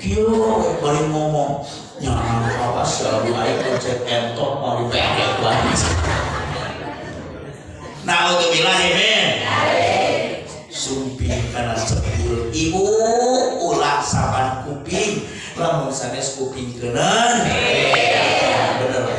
Kieu we bari ngomong nya awas lamun aing cek entot mau dipere bae. Naudzubillah min sumping kana sepul ibu ulah saban kuping lamun sanes kuping keuneun bener.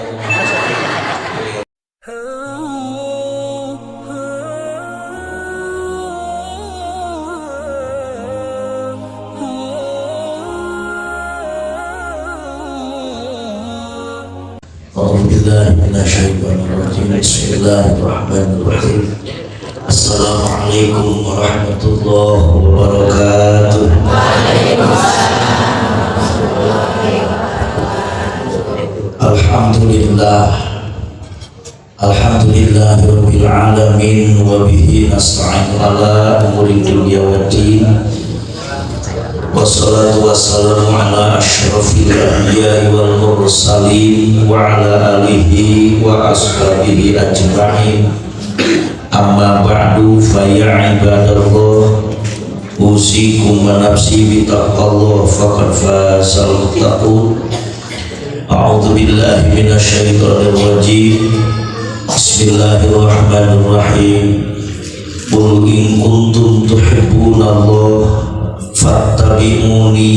أعوذ بالله من الشيطان الرجيم. بسم الله الرحمن الرحيم. السلام عليكم ورحمة الله وبركاته. الحمد لله، الحمد لله رب العالمين، وبه نستعين على أمور الدنيا والدين، والصلاة والسلام على أشرف الأنبياء والمرسلين وعلى آله وأصحابه أجمعين. أما بعد، فيا عباد الله، أوصيكم ونفسي بتقوى الله، فقد فاز المتقون. أعوذ بالله من الشيطان الرجيم. بسم الله الرحمن الرحيم. قل إن كنتم تحبون الله فاتبعوني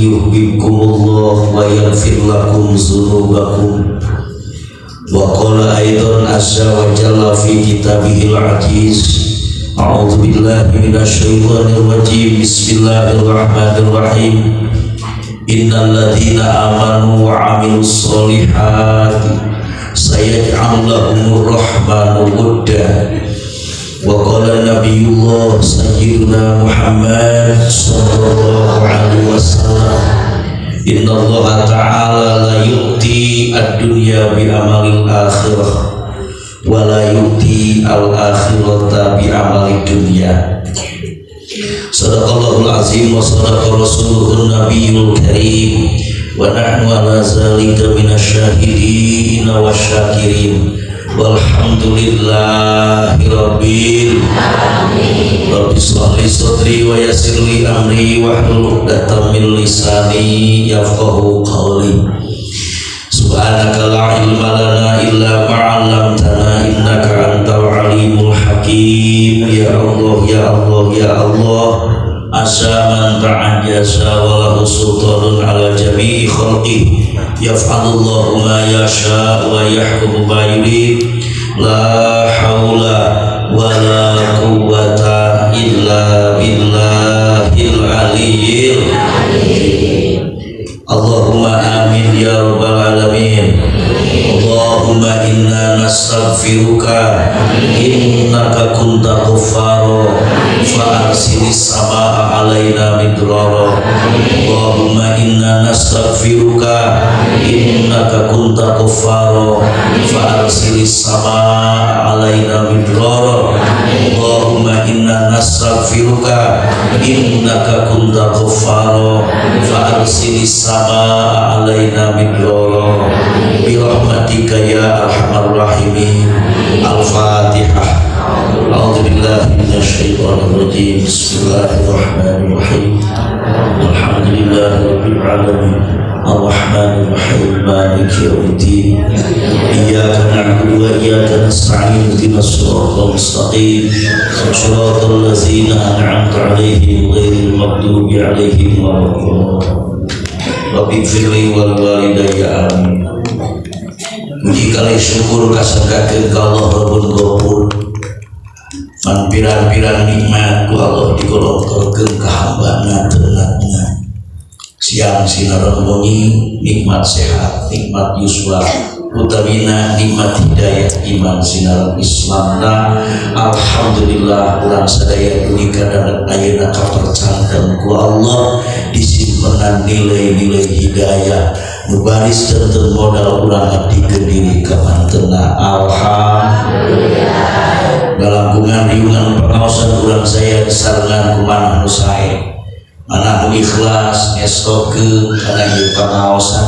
يحببكم الله ويغفر لكم ذنوبكم. وقال أيضا عز وجل في كتابه العزيز: أعوذ بالله من الشيطان الرجيم. بسم الله الرحمن الرحيم. إن الذين آمنوا وعملوا الصالحات سيجعل لهم الرحمن ودا. وقال نبي الله سيدنا محمد صلى الله عليه وسلم: إن الله تعالى لا يؤتي الدنيا بعمل الآخرة ولا يؤتي الآخرة بعمل الدنيا. صدق الله العظيم وصدق رسوله النبي الكريم، ونحن على ذلك من الشاهدين والشاكرين، والحمد لله رب العالمين. رب اشرح لي صدري ويسر لي أمري واحلل عقدة من لساني يفقهوا قولي. سبحانك لا علم لنا إلا ما علمتنا، إنك أنت العليم الحكيم. يا الله، يا الله، يا الله. عز من تعجز وله سلطان على جميع خلقه، يفعل الله ما يشاء ويحكم ما يريد، لا حول ولا قوة إلا بالله العلي العظيم. اللهم آمين يا رب العالمين. اللهم إنا نستغفرك، إنك كنت غفارا، فأرسل السماء علينا مدرارا. اللهم إنا نستغفرك، إنك كنت غفارا، فأرسل السماء علينا مدرارا. اللهم إنا نستغفرك، إنك كنت غفارا، فأرسل السماء علينا مدرارا برحمتك يا أرحم الراحمين. الفاتحة. أعوذ بالله من الشيطان الرجيم. بسم الله الرحمن الرحيم. الحمد لله رب العالمين، الرحمن الرحيم، مالك يوم الدين، إياك نعبد وإياك نستعين، اهدنا الصراط المستقيم، صراط الذين أنعمت عليهم، غير المغضوب عليهم ولا الضالين. رب اغفر لي ولوالدي، آمين. Puji kalih syukur kasanggakeun ka Allah Rabbul Ghafur. Man pirang-pirang nikmat ku Allah digolongkeun ka hambana teu siang sinaran wengi, nikmat sehat, nikmat yuswa, utamina nikmat hidayah iman sinaran Islamna. Alhamdulillah, urang sadaya dugi ka danget ayeuna kapercanten ku Allah, disimpenan nilai-nilai hidayah nu baris janten modal urang ngabdikeun diri ka pantena. Alhamdulillah. Lalangkungan riungan pengaosan urang saya disarengan ku manah nu sae, manah nu ikhlas ngestokeun kana ieu pangaosan,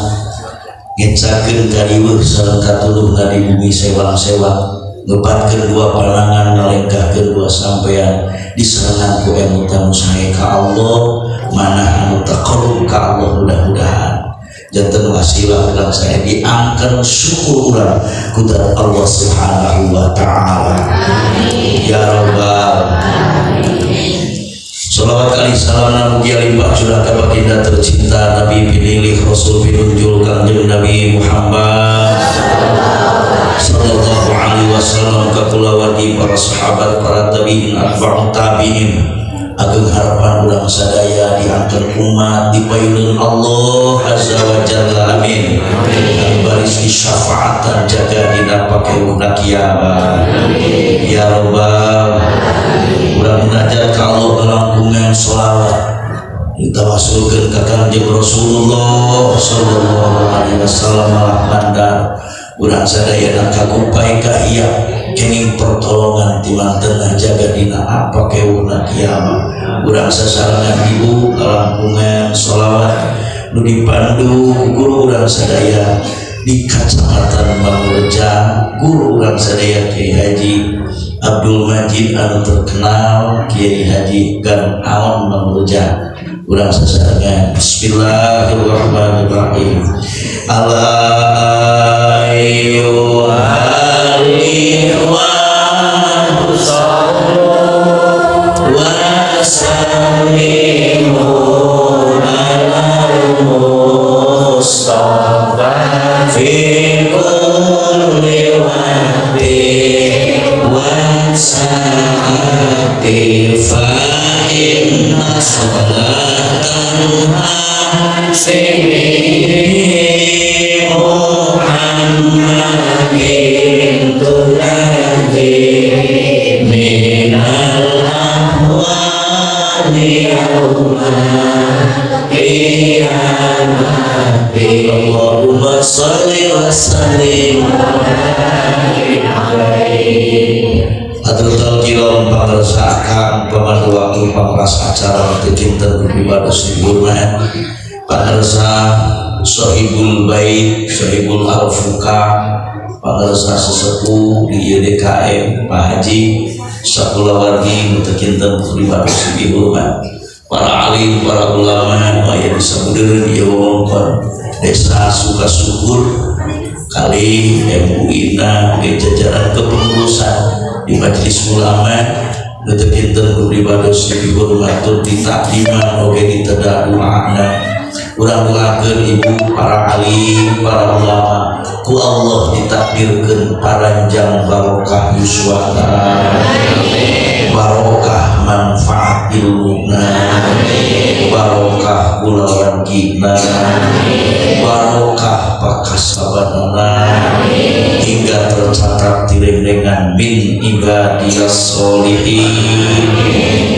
ngecakeun kariweuh sareng katuluhna di bumi sewang-sewang, ngepatkeun dua panangan, ngalengkahkeun dua sampean, disarengan ku emutan nu sae ka Allah. Mana anu taqarrub ka Allah, mudah-mudahan janten wasilah urang saya diangkat syukur urang kudrat Allah Subhanahu wa Ta'ala. Ya Rabbal. Salawat kali salam mugia limpah curah ka baginda tercinta, Nabi pinilih, Rasul pinunjul, Kangjeng Nabi Muhammad sallallahu alaihi wasallam, ka kulawargi, para sahabat, para tabi'in, atba'ut tabi'in. Ageng harapan urang sadaya diangkat umat dipayunun Allah Azza wa Jalla, amin. Dan baris disyafaatan jaga dina pakewuhna kiamat, ya Rabbal. Urang munajat ka Allah ngalangkungan sholawat, ditawasulkeun ka Kangjeng Rasulullah sallallahu alaihi wasallam, malah mandar urang sadayana kagupai kahia kenging pertolongan ti mantena jaga dina apa kewuhna kiamat. Urang sasarengan ibu ngalangkungan sholawat nu dipandu ku guru urang sadaya di Kacamatan Mangureja, guru urang sadaya Kiai Haji Abdul Majid anu terkenal Kiai Haji Gan Aon Mangureja. Urang sasarengan, bismillahirrahmanirrahim. Ala ayyuhal ikhwan wa sallimu alal mustafa fi kulli waqtin wa sa'ati, fa inna salatan hasibin Muhammadin tunajji minal ahwali yaumal qiyamati. Allahumma salli wa sallim. Hadratal kiram, pangersa akang pemandu waktu, pangras acara teu kinten pribados dihormat, pangersa sohibul bait, sohibul alfuka, pangersa sesepuh di YDKM Pak Haji sakulawargi nu teu kinten pribados dihormat, para alim, para ulama nu aya di sabudeureun ieu wewengkon Desa Sukasukur, kali MUI na jajaran kepengurusan di Majelis Ulama nu teu kinten pribados dihormat, ditakdiman oge ditedah doana. Urang doakeun ibu, para alim, para ulama, ku Allah ditakdirkeun paranjang barokah yuswana, barokah manfaat ilmuna, barokah kulawargina, barokah pakasabanana, hingga tercatat di min ibadiyas solihin,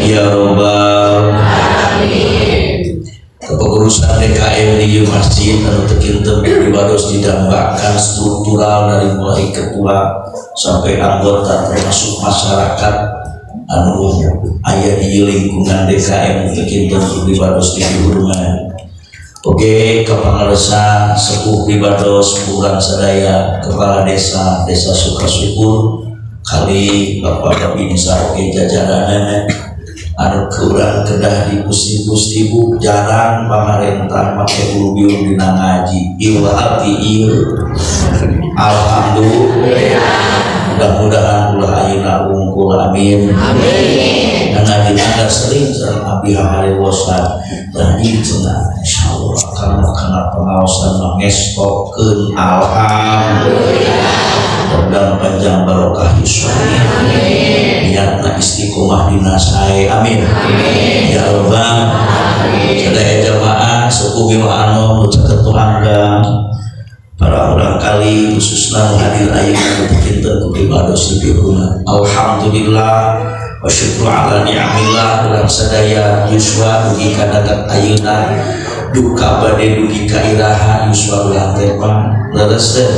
ya robbal. Kepengurusan DKM di masjid anu teu kinten pribados didambakan struktural dari mulai ketua sampai anggota, termasuk masyarakat anu aya di lingkungan DKM teu kinten pribados dihormat. Oke, kepangarsa sepuh pribados urang sadaya, kepala desa Desa Sukasukur kali Bapak Babinsa, oke jajaranana anu kurang kedah di pusti-pusti bu jarang pamarentah make ulubiung dina ngaji ieu hati ieu. Alhamdulillah, mudah-mudahan ulah ayeuna wungkul, amin. Amin. Dan ngaji anda sering sareng abdi harewosan dan cenah insyaallah karena kena pengawasan mangestokeun. Alhamdulillah, mudah panjang barokah yuswa, niatna istiqomah dina sae, amin ya rabbal. Sadaya jamaah sepuh mimah anom nu caket anggang, para orang kali khususna nu hadir ayeuna nu kinten ku pribados dihormat. Alhamdulillah wa syukru ala ni'amillah, urang sadaya yuswa dugi ka dagat ayeuna, duka bade dugi ka iraha yuswa urang teh leres teh.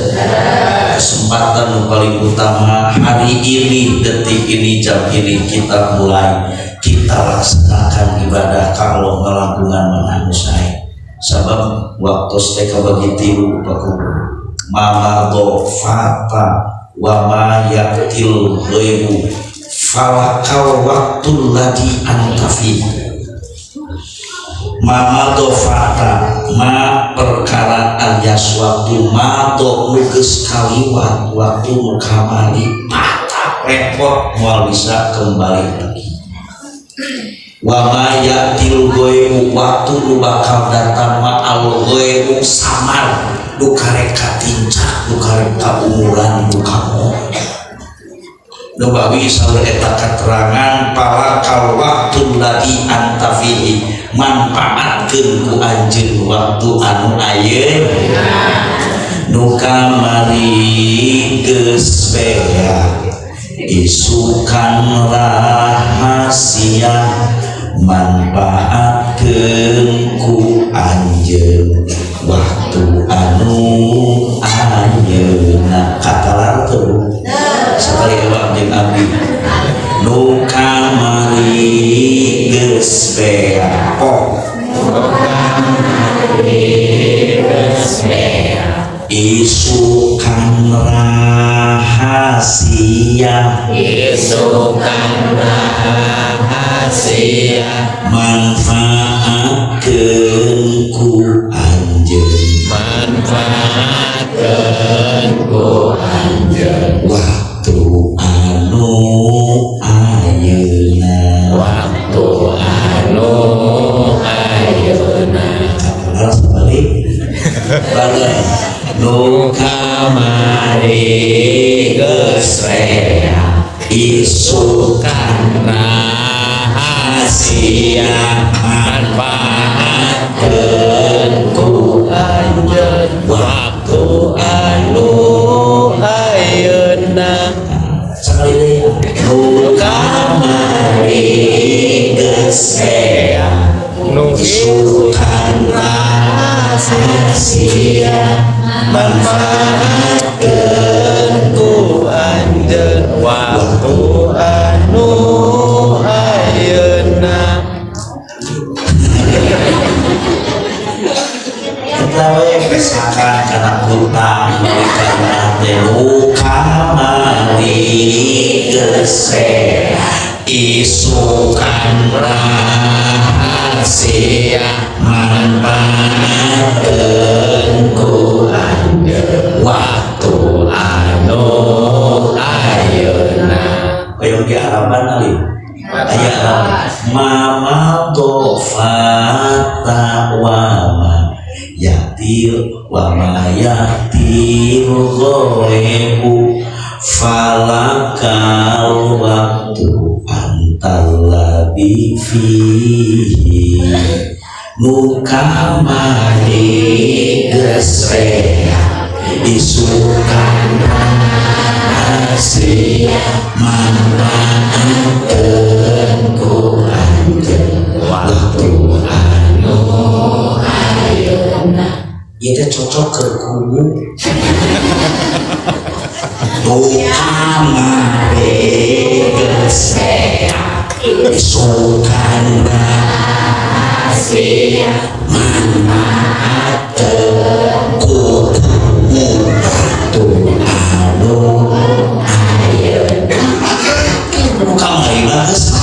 Kesempatan yang paling utama hari ini, detik ini, jam ini, kita mulai, kita laksanakan ibadah ka Allah ngalangkungan manah nu sae, sabab waktu teh kabagi tilu paku mamadho fata wa ma ya'til ghaibu falakal waktu lagi anta fi. Ma madha fata, ma perkara alias waktu, madha nu geus kaliwat, waktu nu kamari, fata repot, moal bisa kembali lagi. Wa ma ya'til ghaibu, waktu nu bakal datang ma al ghaibu samar, nu karek katincak, nu karek kaumuran, nu kamoal. Nubawi saur eta keterangan, falakal waktu ladzi anta fihi, manfaatkeun ku anjeun waktu anu ayeuna. Nu kamari geus beak, isukan rahasia, manfaatkeun ku anjeun waktu anu ayeuna. Katalar teu? Sakali ewang jeung abdi. Nu kamari geus beak, pok. Geus beak. Isukan rahasia. Isukan rahasia. Manfaatkeun ku anjeun. Manfaatkeun ku anjeun. Waktu anu ayeuna. Waktu anu ayeuna. Harus balik bareng. Nu kamari geus beak, isukan rahasia, manfaatkeun ku anjeun waktu anu ayeuna. Sekali deui. Nu kamari geus beak, nu isukan rahasia, manfaatkeun ku anjeun waktu anu ayeuna. Kita we misalkan kana hutang kana teh, nu kamari geus beak, isukan rahasia, manfaatkeun ku anjeun waktu anu ayeuna. Hoyong di Araban ali aya Arab ma madha fata wa ma yatil wa ma yatil ghaibu, falakal waktu antal ladzi fihi. Nu kamari geus beak, isukan rahasia, manfaatkeun ku anjeun waktu anu ayeuna. Ieu teh cocok ke kubu. Nu kamari geus beak, isukan rahasia, manfaatkeun ku waktu anu ayeuna. Nu kamari mah geus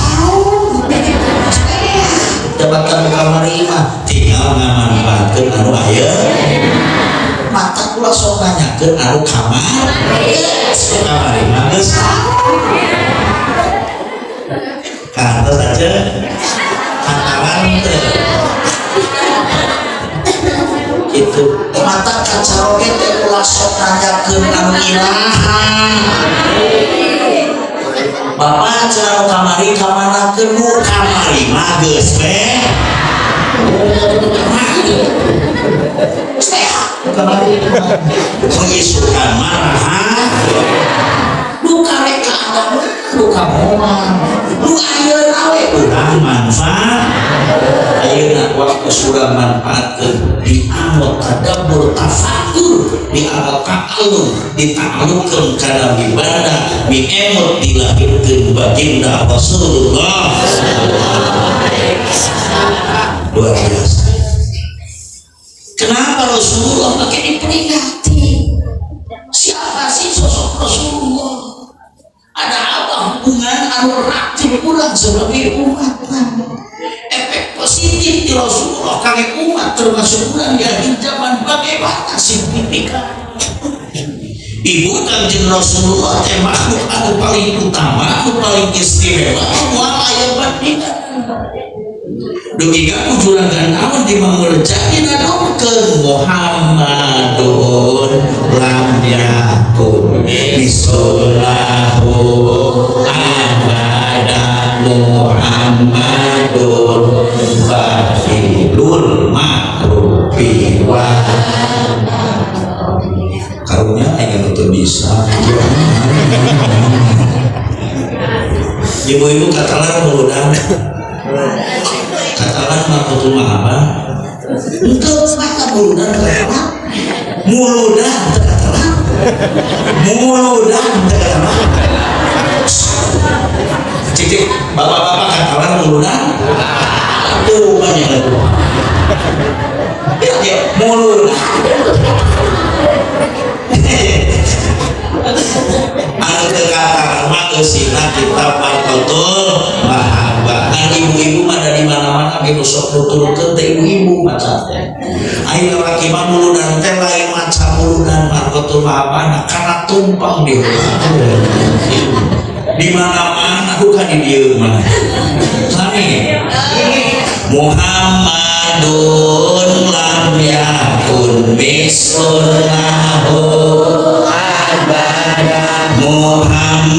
jabatan, nu kamari mah tinggal ngamanfaatkeun anu ayeuna. Mata kula sok nanyakeun anu kamari. Nu kamari mah geus kantos aja hantaran teh itu. Mata kacaroge teh ulah sok nanyakeun anu iraha. Bapak cenah, nu kamari kamanakeun? Nu kamari mah geus beak. Kamari sehat, nu kamari mengisukan maraha, nu karek ka nu kamoal, nu ayeuna we urang manfaat ayeuna. Waktu sudah manfaatkeun di amal tadabbur tafakur, di amal ta'allum, dita'allukeun kana mibanda miemut dilahirkeun baginda Rasulullah. Luar biasa. Kenapa Rasulullah pakai diperingati? Siapa sih sosok Rasulullah? Ada apa hubungan anu erat pulang sebagai umat? Efek positif. ti Rasulullah kangge umat, termasuk urang di akhir zaman, bagaimana signifikan Ibu Kangjeng Rasulullah teh makhluk anu paling utama, anu paling istimewa, moal aya bandingan. Dugi ka ku juragan naon di Mangureja dinadongkeun Muhammadun lam yakun mislahu abada, Muhammadun badilul ma'rufi wa karunya ingin untuk bisa. Ibu-ibu katalan muludan, katalan markotul mahabbah untuk maka muludan katalan, muludan katalan, muludan katalan. Cicik, bapak-bapak katalan muludan tuh banyak itu ya, ya muludan anu teu katalan mah eusina kitab Marqatul Mahabbah. Kan ibu-ibu mah da di mana-mana ge nu sok nuturkeun teh ibu-ibu maca teh. Ari lalaki mah muludan teh lain maca muludan Marqatul Mahabbah karena tumpang di di mana-mana, bukan di dieu mah. Sami Muhammadun lam yakun mislahu abada, Muhammadun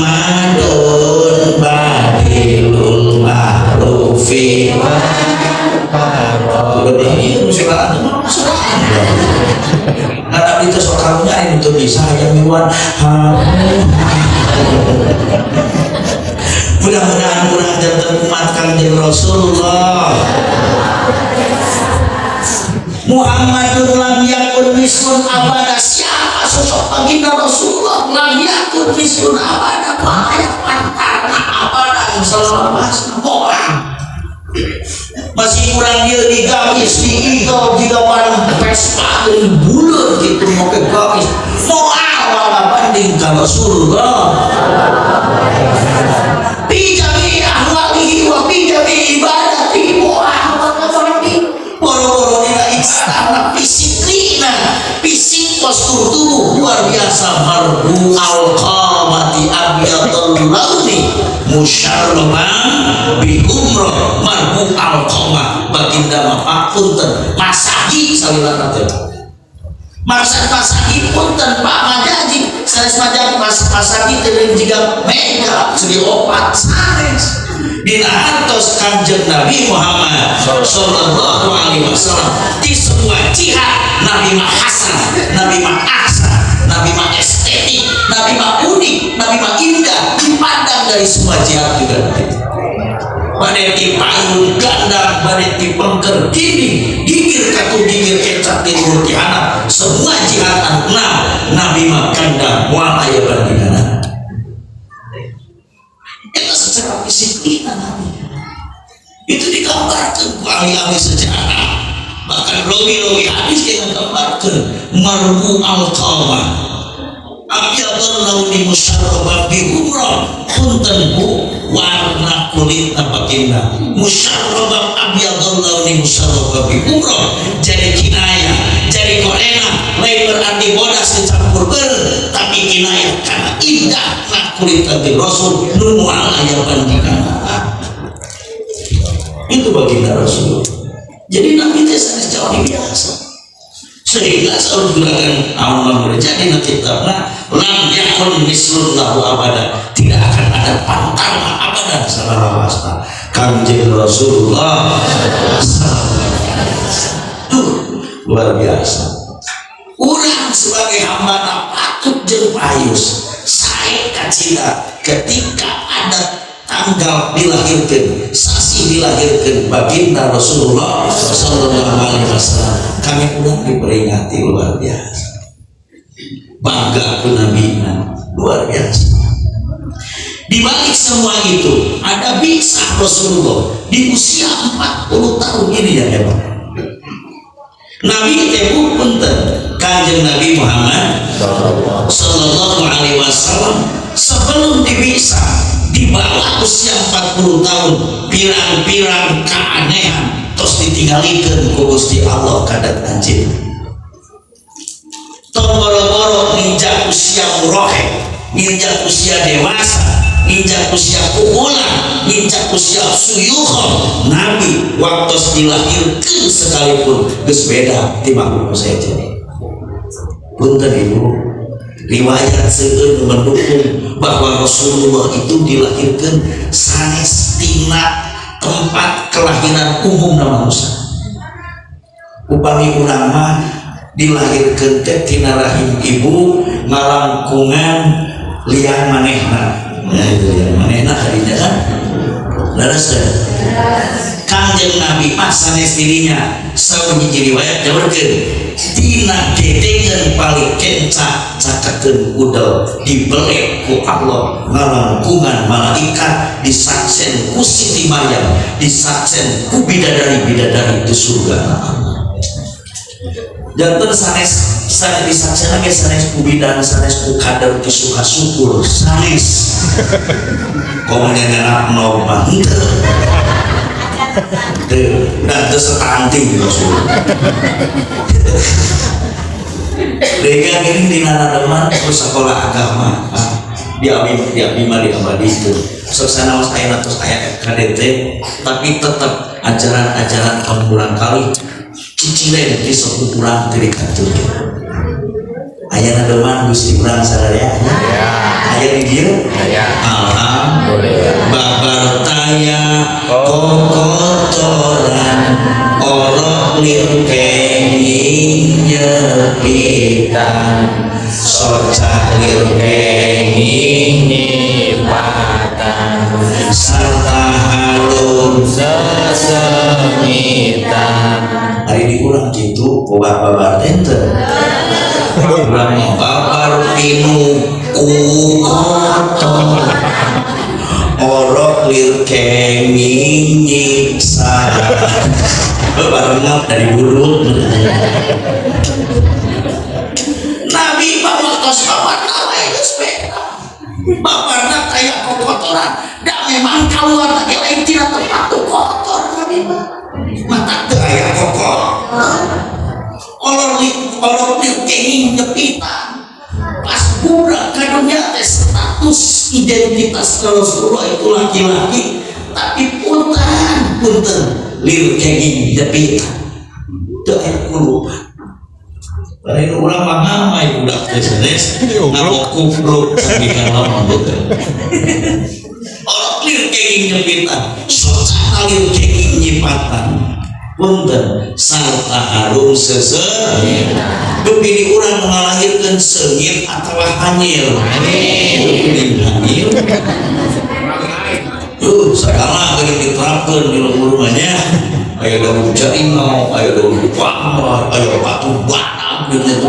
badilul ma'rufi. Lebih misalkan karena itu sok karunya ini tuh bisa yang miwan. Mudah-mudahan urang janten umat Kangjeng Rasulullah. Muhammadun lam yakun mislun abada. Siapa sosok baginda Rasulullah? Lam yakun mislun abada, banyak pantarna abada selama orang masih kurang dia di gamis di igel jika barang Vespa dari bulat gitu mau ke gamis mau awal banding ka Rasulullah fi jami ahwalihi wa fi jami ibadatihi, moal banding. Boro-boro dina ibadah, fisiklina, fisik, postur tubuh luar biasa. Marbu alqamati abyadul launi musyarraban bi umroh, marbu alqamah. Baginda mah, Pak, punten, masagi salilana teh masa masagi, punten Pak, majaji sanes majaji, mas masagi teh jiga mega segi opat sanes. Dina hartos Kanjeng Nabi Muhammad sallallahu alaihi wasallam di semua jihad Nabi mah hasan, Nabi mah ahsan, Nabi mah estetik, Nabi mah unik, Nabi mah indah dipandang dari semua jihad juga begitu. Bade ti payun gandang, bade ti pengker gini, gigir katu gigir kecap ti luhur ti handap, semua jihad anu enam Nabi mah gandang, moal aya bandinganna. Itu secara fisik Nabi itu digambarkan ku ahli-ahli sejarah, bahkan rawi-rawi hadis yang menggambarkan marbu al-qamah abyadul launi musyarrabah bi umrah. Punten Bu, warna kulit baginda musyarrabah, abyadul launi musyarrabah bi umrah, jadi kinayah, jadi korena, lain berarti bodas dicampur ber, tapi kinayah karena indah kulit Kanjeng Rasul nu moal aya bandingan. Itu baginda Rasul. Jadi Nabi teh sanes jauh di biasa, sehingga selalu digunakan Allah menjadi kitabna lam yakun mislullahu abada, tidak akan ada pantangan abadan salawasna Kanjeng Rasulullah. Tuh luar biasa. Urang sebagai hamba patut jeung payus saya kacida ketika ada tanggal dilahirkan, sasi dilahirkan baginda Rasulullah Sallallahu Alaihi Wasallam, kami udah diperingati luar biasa, bangga ku Nabi luar biasa. Di balik semua itu ada bisa Rasulullah di usia 40 tahun ini yang hebat. Nabi teh, punten, Kanjeng Nabi Muhammad Sallallahu Alaihi Wasallam sebelum dibisa di Di bawah usia 40 tahun pirang-pirang keanehan tos ditinggalikeun ku Gusti Allah kadat anjeun. Tong boro-boro nginjak usia murohek, nginjak usia dewasa, nginjak usia kuhulan, nginjak usia suyukhon. Nabi waktu dilahirkan sekalipun geus beda ti makhluk sejen. Punten, Ibu, riwayat seueur mendukung bahwa Rasulullah itu dilahirkan sanes tina tempat kelahiran umum manusia. Upami urang mah dilahirkan teh tina rahim ibu ngalangkungan liang manehna. Nah, itu liang manehna hadinya kan leres teh. Kanjeng Nabi mah sanes dirinya. Saur hiji riwayat nyaurkeun tina gedengeun paling kenca cakekeun udel, dibelek ku Allah ngalangkungan malaikat, disaksen ku Siti Maryam, disaksen ku bidadari-bidadari di surga. Janten sanes sanes disaksen lagi, sanes ku bidan, sanes ku kader ti suka syukur, sanes komo nyanyanak nog mah henteu. Teu, dan teu stunting Rasul. Dega gini di Nanademan terus sekolah agama di abi mah di abadi itu sok sanaos aya terus aya FKDT, tapi tetap ajaran-ajaran kamu kali cicilen di sok urang teu dikatur. Aya nademan Gusti urang sadaya Ya. aya di dieu. Aya. Alhamdulillah. Babar taya kokotoran, orok lir kenging nyepitan, socah lir kenging nyipatan, sarta harum sesengitan. Hari di urang gitu boga babar teh urang babar pinuh ku kotor, orok lir kenging nyiksa barengap dari buruk. Nabi mah waktu babarna we geus beda, babarna kayak kokotoran da memang keluar lagi lain tina tempat tuh kotor. Nabi mah mata teu aya kokor, olor lir kenging nyepitan. Pas budak ka dunia teh status identitas Rasulullah itu laki-laki, tapi punten punten lir kenging nyepitan, teu aya kulupan. Lain urang mah ngamai budak teh sanes ngabokupluk sampai kalem gitu. Orok lir kenging nyepitan, socah lir kenging nyipatan, punten sarta harum sese. Bepilih urang ngalahirkeun seungit atau hanyir? Hanyir, hanyir. Segala geuning diterapkeun di lembur mah nya. Aya daun jaringau, aya daun bambar, aya batu batak gitu.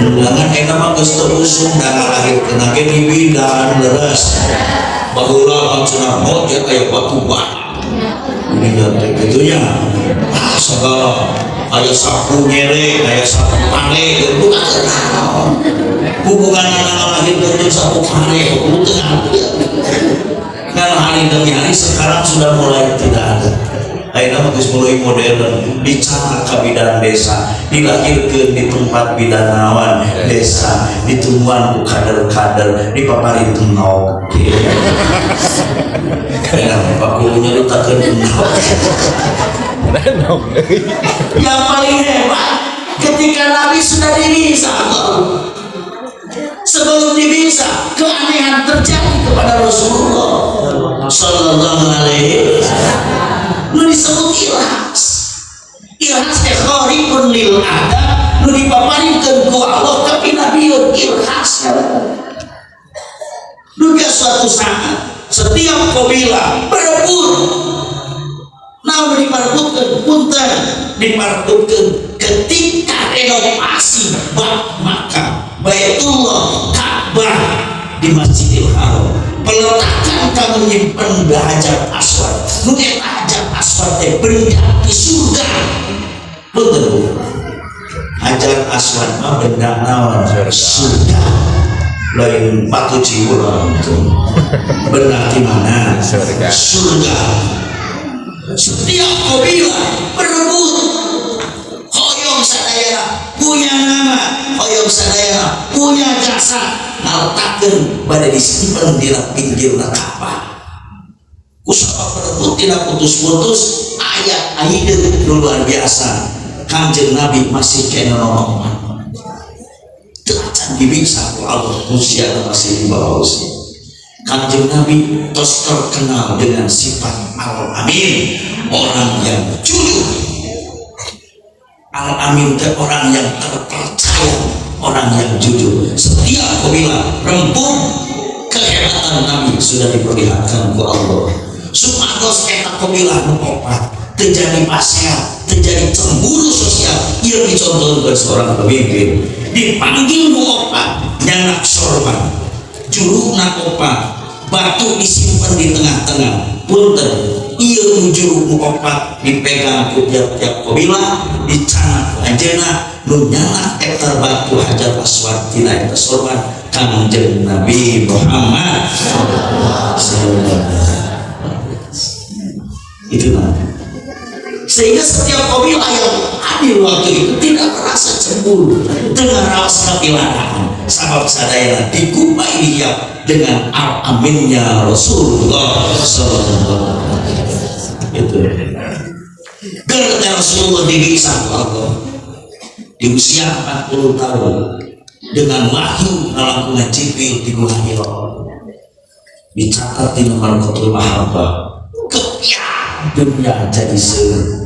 Undangan eta mah geus teu usum da ngalahirkeun ge di bidan leres. Baheula mah cenah mojet aya batu batak. Ini teh kitu nya. Ah, segala aya sapu nyere, aya sapu pare, gitu naon. Hubungan ngalahirkeun jeung sapu pare, kudu teu ngarti. Kan hari demi hari sekarang sudah mulai tidak ada. Ayeuna mah geus mulai modern, dicatat ka bidan desa, dilahirkeun di tempat bidan nawan desa, ditungguan ku kader-kader, dipaparin endog. Enak, Pak Guru nyeritakeun endog. Endog deui. Yang paling hebat ketika Nabi sudah dibisa. Sebelum dibisa, keanehan terjadi kepada Rasulullah Sallallahu Alaihi Wasallam. Nu disebut irhas. Irhas teh khariqun lil adat, nu dipaparikeun ku Allah ka nabiun irhas. Duga suatu saat setiap kabilah berebut. Nah, diperebutkan, punten, diperebutkan ketika renovasi bab Makkah, Baitullah, Ka'bah di Masjidil Haram. Peletakan kamu nyimpen Hajar Aswad. Nu eta Hajar Aswad teh benda di surga. Punten, Bu. Hajar Aswad mah benda naon? Surga. Surga. Lain batu ciwurang itu. Benar di mana? Surga. Surga. Setiap kabilah berebut, hoyong sadayana punya nama, hoyong sadayana punya jasa, ngaletakeun pada disimpan di pinggir Ka'bah. Kusabab berebut tidak putus-putus, ayat aida luar biasa. Kanjeng Nabi masih kena nonoman, acan dibisa ku Allah, usia masih di bawah usia. Kanjeng Nabi terus terkenal dengan sifat Al-Amin, orang yang jujur. Al-Amin itu orang yang terpercaya, orang yang jujur. Setiap kabilah rembuk, kehebatan Nabi sudah diperlihatkan ku Allah. Supados eta kabilah nu opat terjadi pasea, terjadi cemburu sosial yang dicontohkan seorang pemimpin. Dipanggil nu opat, nyandak sorban, jurukna opat, batu disimpan di tengah-tengah. Punten, ieu nu juruk nu opat dipegang ku tiap-tiap kabilah, dicandak ku anjeunna. Nu nyandak eta batu hajar aswad tina eta sorban Kangjeng Nabi Muhammad sallallahu. Itu Nabi, sehingga setiap kabilah yang hadir waktu itu tidak merasa cemburu dengan rawas kapiladaan, sabab sadayana dikupai dia dengan al-aminnya Rasulullah sallallahu alaihi wasallam. Itu Gerta Rasulullah dibisa Allah di usia 40 tahun dengan wahyu ngalangkungan Jibril di Gua Hira, dicatat di nomor Kotul Mahabbah, kepiak dunia jadi seru.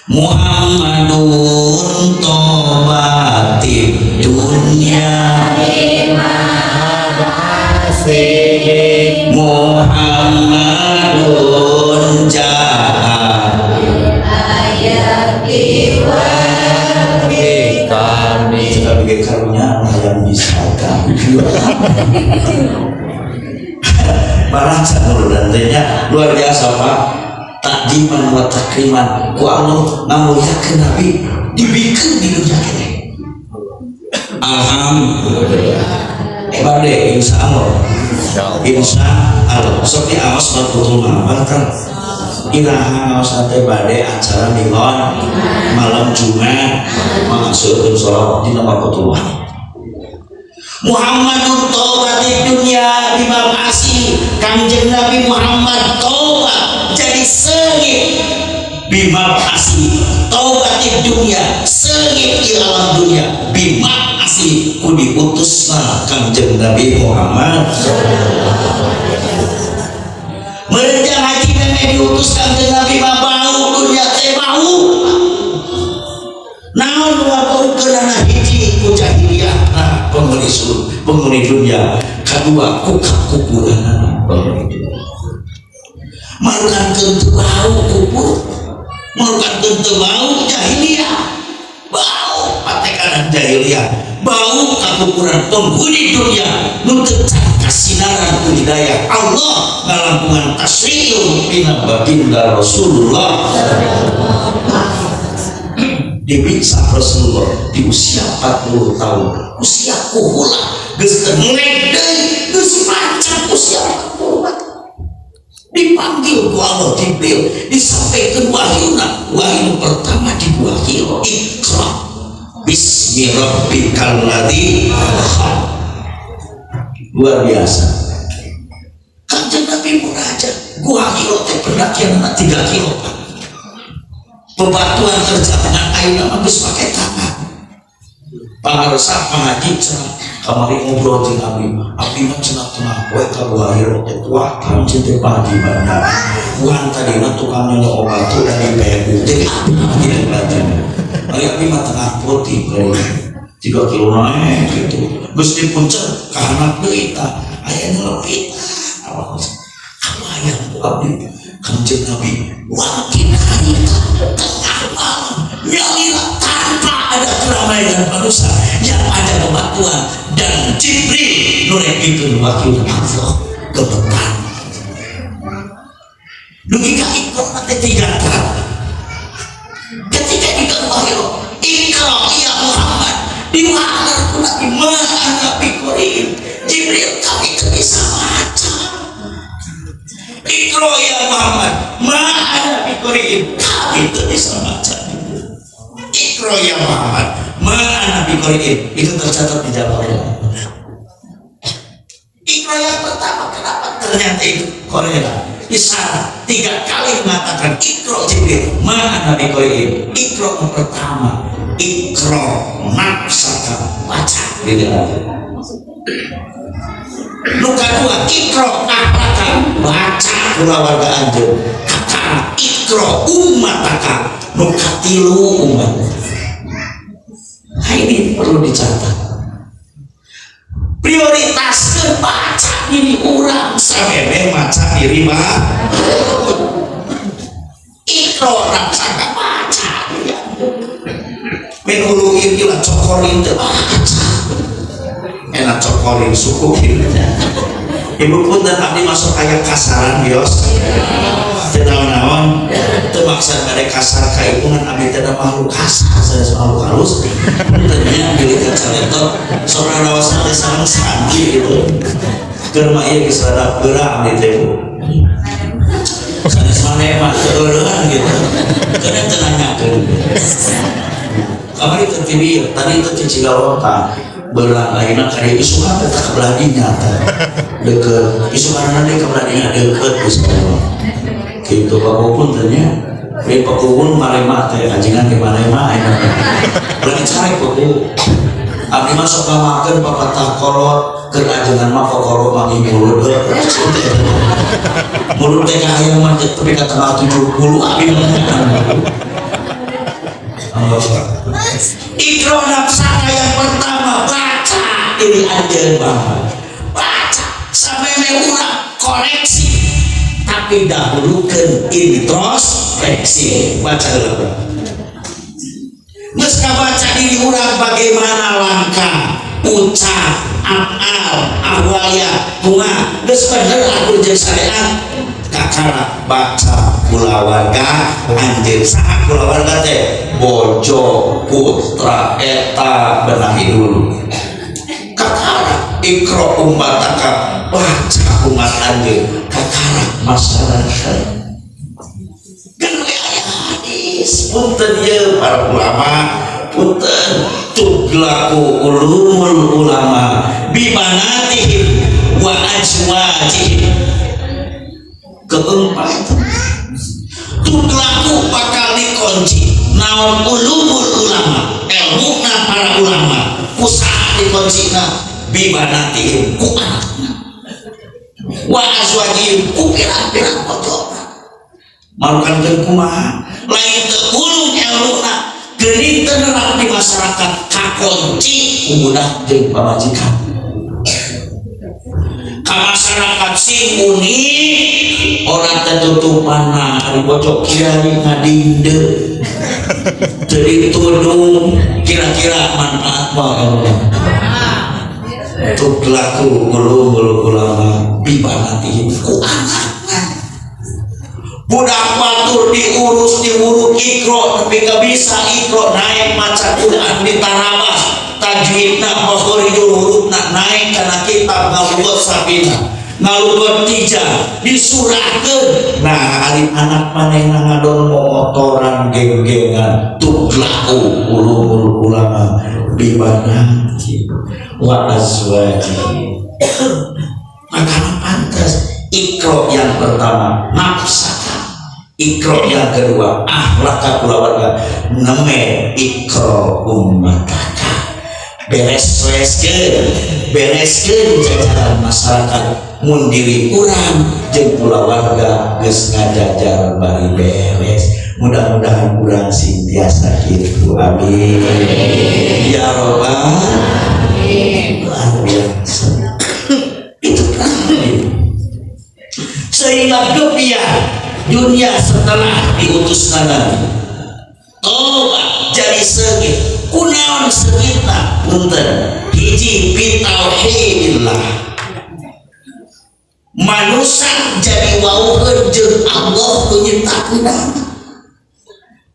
Muhammadun thabatid dunya Asih. Muhammadun ja'a Kami. Sebagai karunia yang bisa kami baraca dan tehnya luar biasa, Pak. Takdiman wa takriman ku Allah ngamuliakeun Nabi, dibikeun di dunia kene. Alhamdulillah. Bade insya Allah, insya Allah sok diawas betul mah kan iraha ngaos teh. Bade acara minggon malam Jumat, mangaseukeun sholawat dina Marqatul. Muhammadun thabatid dunya bimab'atsihi. Kangjeng Nabi Muhammad tobat jadi seungit bimab'atsihi. Thabatid dunya, seungit di alam dunia, bimab'atsihi, ku diutusna Kangjeng Nabi Muhammad. Merenjang haji meme diutus Kangjeng Nabi mah bau dunia teh, bau naon nu ngabaukeunana? Hiji, ku jahiliyah, nah penghuni sur penghuni dunia. Kedua, ku kakupuranana penghuni dunia. Marukankeun teu bau kubur, marukankeun teu bau jahiliyah, bau patekanan jahiliyah, bau kakupuran penghuni dunia nu teu kasinaran ku hidayah Allah ngalangkungan tasyri'u dina baginda Rasulullah. Dibisa Rasulullah di usia 40 tahun, usia kuhula, geus teu melek deui, geus pancet usia 40, dipanggil ku Allah Jibril, disampaikan wahyuna. Wahyu pertama di Gua Hira, Iqra bismi rabbikal ladzi khalaq. Luar biasa. Kanjeng Nabi munajat. Gua Hira teh pendakian 3 kilo, Pak. Bebatuan terjadinya, ayeuna mah geus pake tangan. Pangarsa pangaji cenah kamari ngobrol jeung abi, abdi mah cenah tengah poe ka Gua Hira teh kuatan cenah teh Pak Haji banyak. Bukan tadina tukang nyonyok obat tuh dari PU, jadi abdi tidak belajar. Ari abdi mah tengah putih kali 3 kilo naik gitu. Geus di puncak kahanap deui tah aya nu lebih. Kabayang ku abdi Kanjeng Nabi wangkin harita tengah malam nyalira tanpa ada keramaian manusia, yang ada bebatuan dan Jibril nu rek pikeun wakil Allah gemetar dugi ka Iqra teh tiga tahap. Ketika dikeun wahyu, Iqra ya Muhammad, diwaler ku Nabi, ma ana biqariin. Jibril, kami teu bisa maca. Iqro ya Muhammad, ma ana biqoriin, kami teu bisa maca. Iqro ya Muhammad, ma ana biqoriin, itu tercatat di Jawa. Iqro yang pertama, kenapa ternyata itu Korea isyarat tiga kali mengatakan Iqro Jibril, ma ana biqoriin. Iqro yang pertama, Iqro nafsaka, baca gitu. Nu kadua, Iqro ahlaka, baca kulawarga anjeun. Kakara, Iqro ummataka, nu katilu umat. Nah, ini perlu dicatat, prioritaskan baca diri urang sampai maca diri mah. Iqro nafsaka, baca men ulu ini lah, cokorin teh baca enak, cokorin suku ibu pun dan abdi masuk kayak kasaran bios teu naon-naon, teu maksa bade kasar ka ibu, ngan abdi teh da makhluk kasar, saya makhluk halus. Tadinya pilih kaca laptop sok rawasan teh sareng santri gitu, keur mah ieu geus rada geura abdi teh, Bu. Sanes maneh mah teu gitu, keur teu nanyakeun. Kamari teh TV tadi itu di Cigalonta beurang, ayeuna ka dieu isukan teh ka belah dinya teh deukeut, isukan deui ka belah dinya deukeut, bisa gitu. Bapak pun tanya di Pekubun marema teh ajengan di marema ayeuna teh belah dicari Paku. Abdi masuk ngamakeun papatah kolot keur ajengan mah kokoro manggih mulut heuh, mulut teh kahayang mah tepi ka tanggal 70 abdi mah. Iqro nafsaka yang pertama, baca diri anjeun banget, baca sampai urang koreksi, tapi dahulukan introspeksi. Baca dulu. Geus kabaca diri urang, bagaimana langkah, ucap, afal, ahwalnya, bunga geus bener aku jeung syariat, kakara baca kulawarga anjeun. Saha kulawarga teh? Bojo, putra, eta benahi dulu. Kakara iqro ummataka, baca umat anjeun. Kakara masyarakat kan we aya hadis, punten ye para ulama, punten, tughlaqu ulumul ulama bibanatihim wa azwajihim. Keempat, tughlaqu bakal dikunci naon ulumul ulama, ilmu para ulama, usaha dikuncina bibanatihim, ku anakna, wa azwajihim, ku pirang-pirang bojona. Marukan kumaha lain teu ulung ilmuna, geuning teu nerap di masyarakat, kakunci ku budak jeung pamajikan. Ka masyarakat sing unik, orang tertutupan ari bojo kiai ngadinde teu ditudung, kira-kira manfaat mah Allah. Tughlaqu ulumul ulama bibanatihim, ku anakna. Budak batur diurus, diurut iqro tapi gak bisa iqro, naik maca Quran ditarabas tajwidna, makhorijul hurufna, naik karena kitab ngalugot sabina, ngalugot tija, disurahkeun. Nah, ari anak manehna ngadon momotoran, geng-gengan. Tughlaqu ulumul ulama bibanati wa azwaji. Maka pantas iqro yang pertama nafsaka, iqro yang kedua ahlaka kulawarga, neme iqro ummataka. Beres-bereskeun, bereskeun jajaran masyarakat. Mun diri urang jeung kulawarga geus ngajajar bari beres, mudah-mudahan urang sing tiasa kitu, amin ya robbal. Luar biasa itu kan, sehingga gebiah dunia setelah diutus Nabi. Tobat jadi seungit. Kunaon seungitna? Punten, hiji bitauhidillah, manusia jadi wauheun jeung Allah nu nyiptakeun.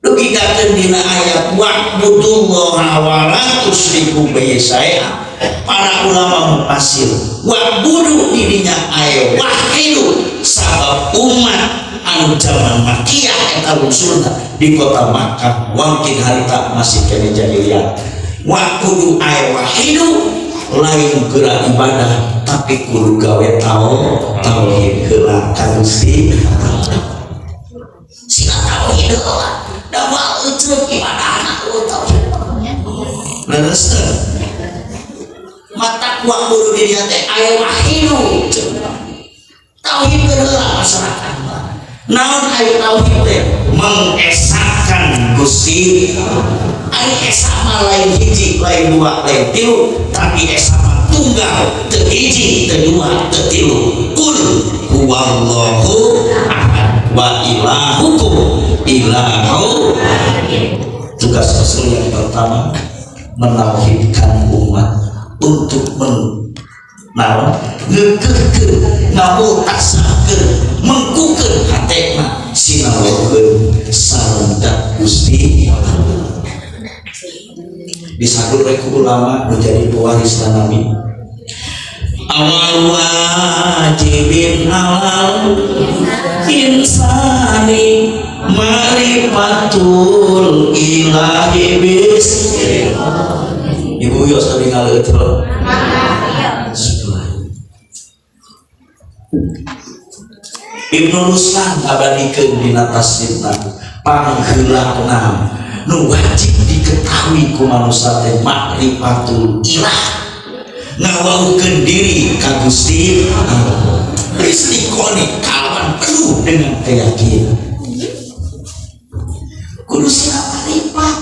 Dugikakeun dina ayat wa'budullaha wa la tusyriku bihi syai'a. Para ulama mufasir, wa'budu didinya aya wahidu, sabab umat anu zaman Makiyah eta rusulna di kota Makkah wangkin harita masih kene jahiliyah. Wa'budu aya wahidu, lain gerak ibadah, tapi kudu gawe tauhid heula ka Gusti. Sila tauhid heula da moal euceuk ibadahna tauhid. Leres teu? Mata wa'budu di dinya teh aya wahidu, tauhid heula masyarakat. Naon aya tauhid teh? Mengesahkan Gusti. Ari esa mah lain hiji, lain dua, lain tilu, tapi esa mah tunggal, teu hiji, teu dua, teu tilu. Qul huwallahu ahad wa ilahukum ilahu. Tugas Rasul yang pertama menauhidkan umat untuk naon, ngeukeurkeun, ngamultasakeun, mengkukeun hatena sinaweukeun sareng Gusti. Disadur ku ulama menjadi pewaris Nabi, awal wajibin alal insani marifatul ilahi bis. Ibu yos tadi ngaleueut. Setelah Ibnu Ruslan abadikeun dina tasnifna, pangheulana nu wajib diketahui ku manusia teh makrifatul ilah, ngawaukeun diri ka Gusti Allah, istiqoni kalawan penuh dengan keyakinan. Kudu sila marifat.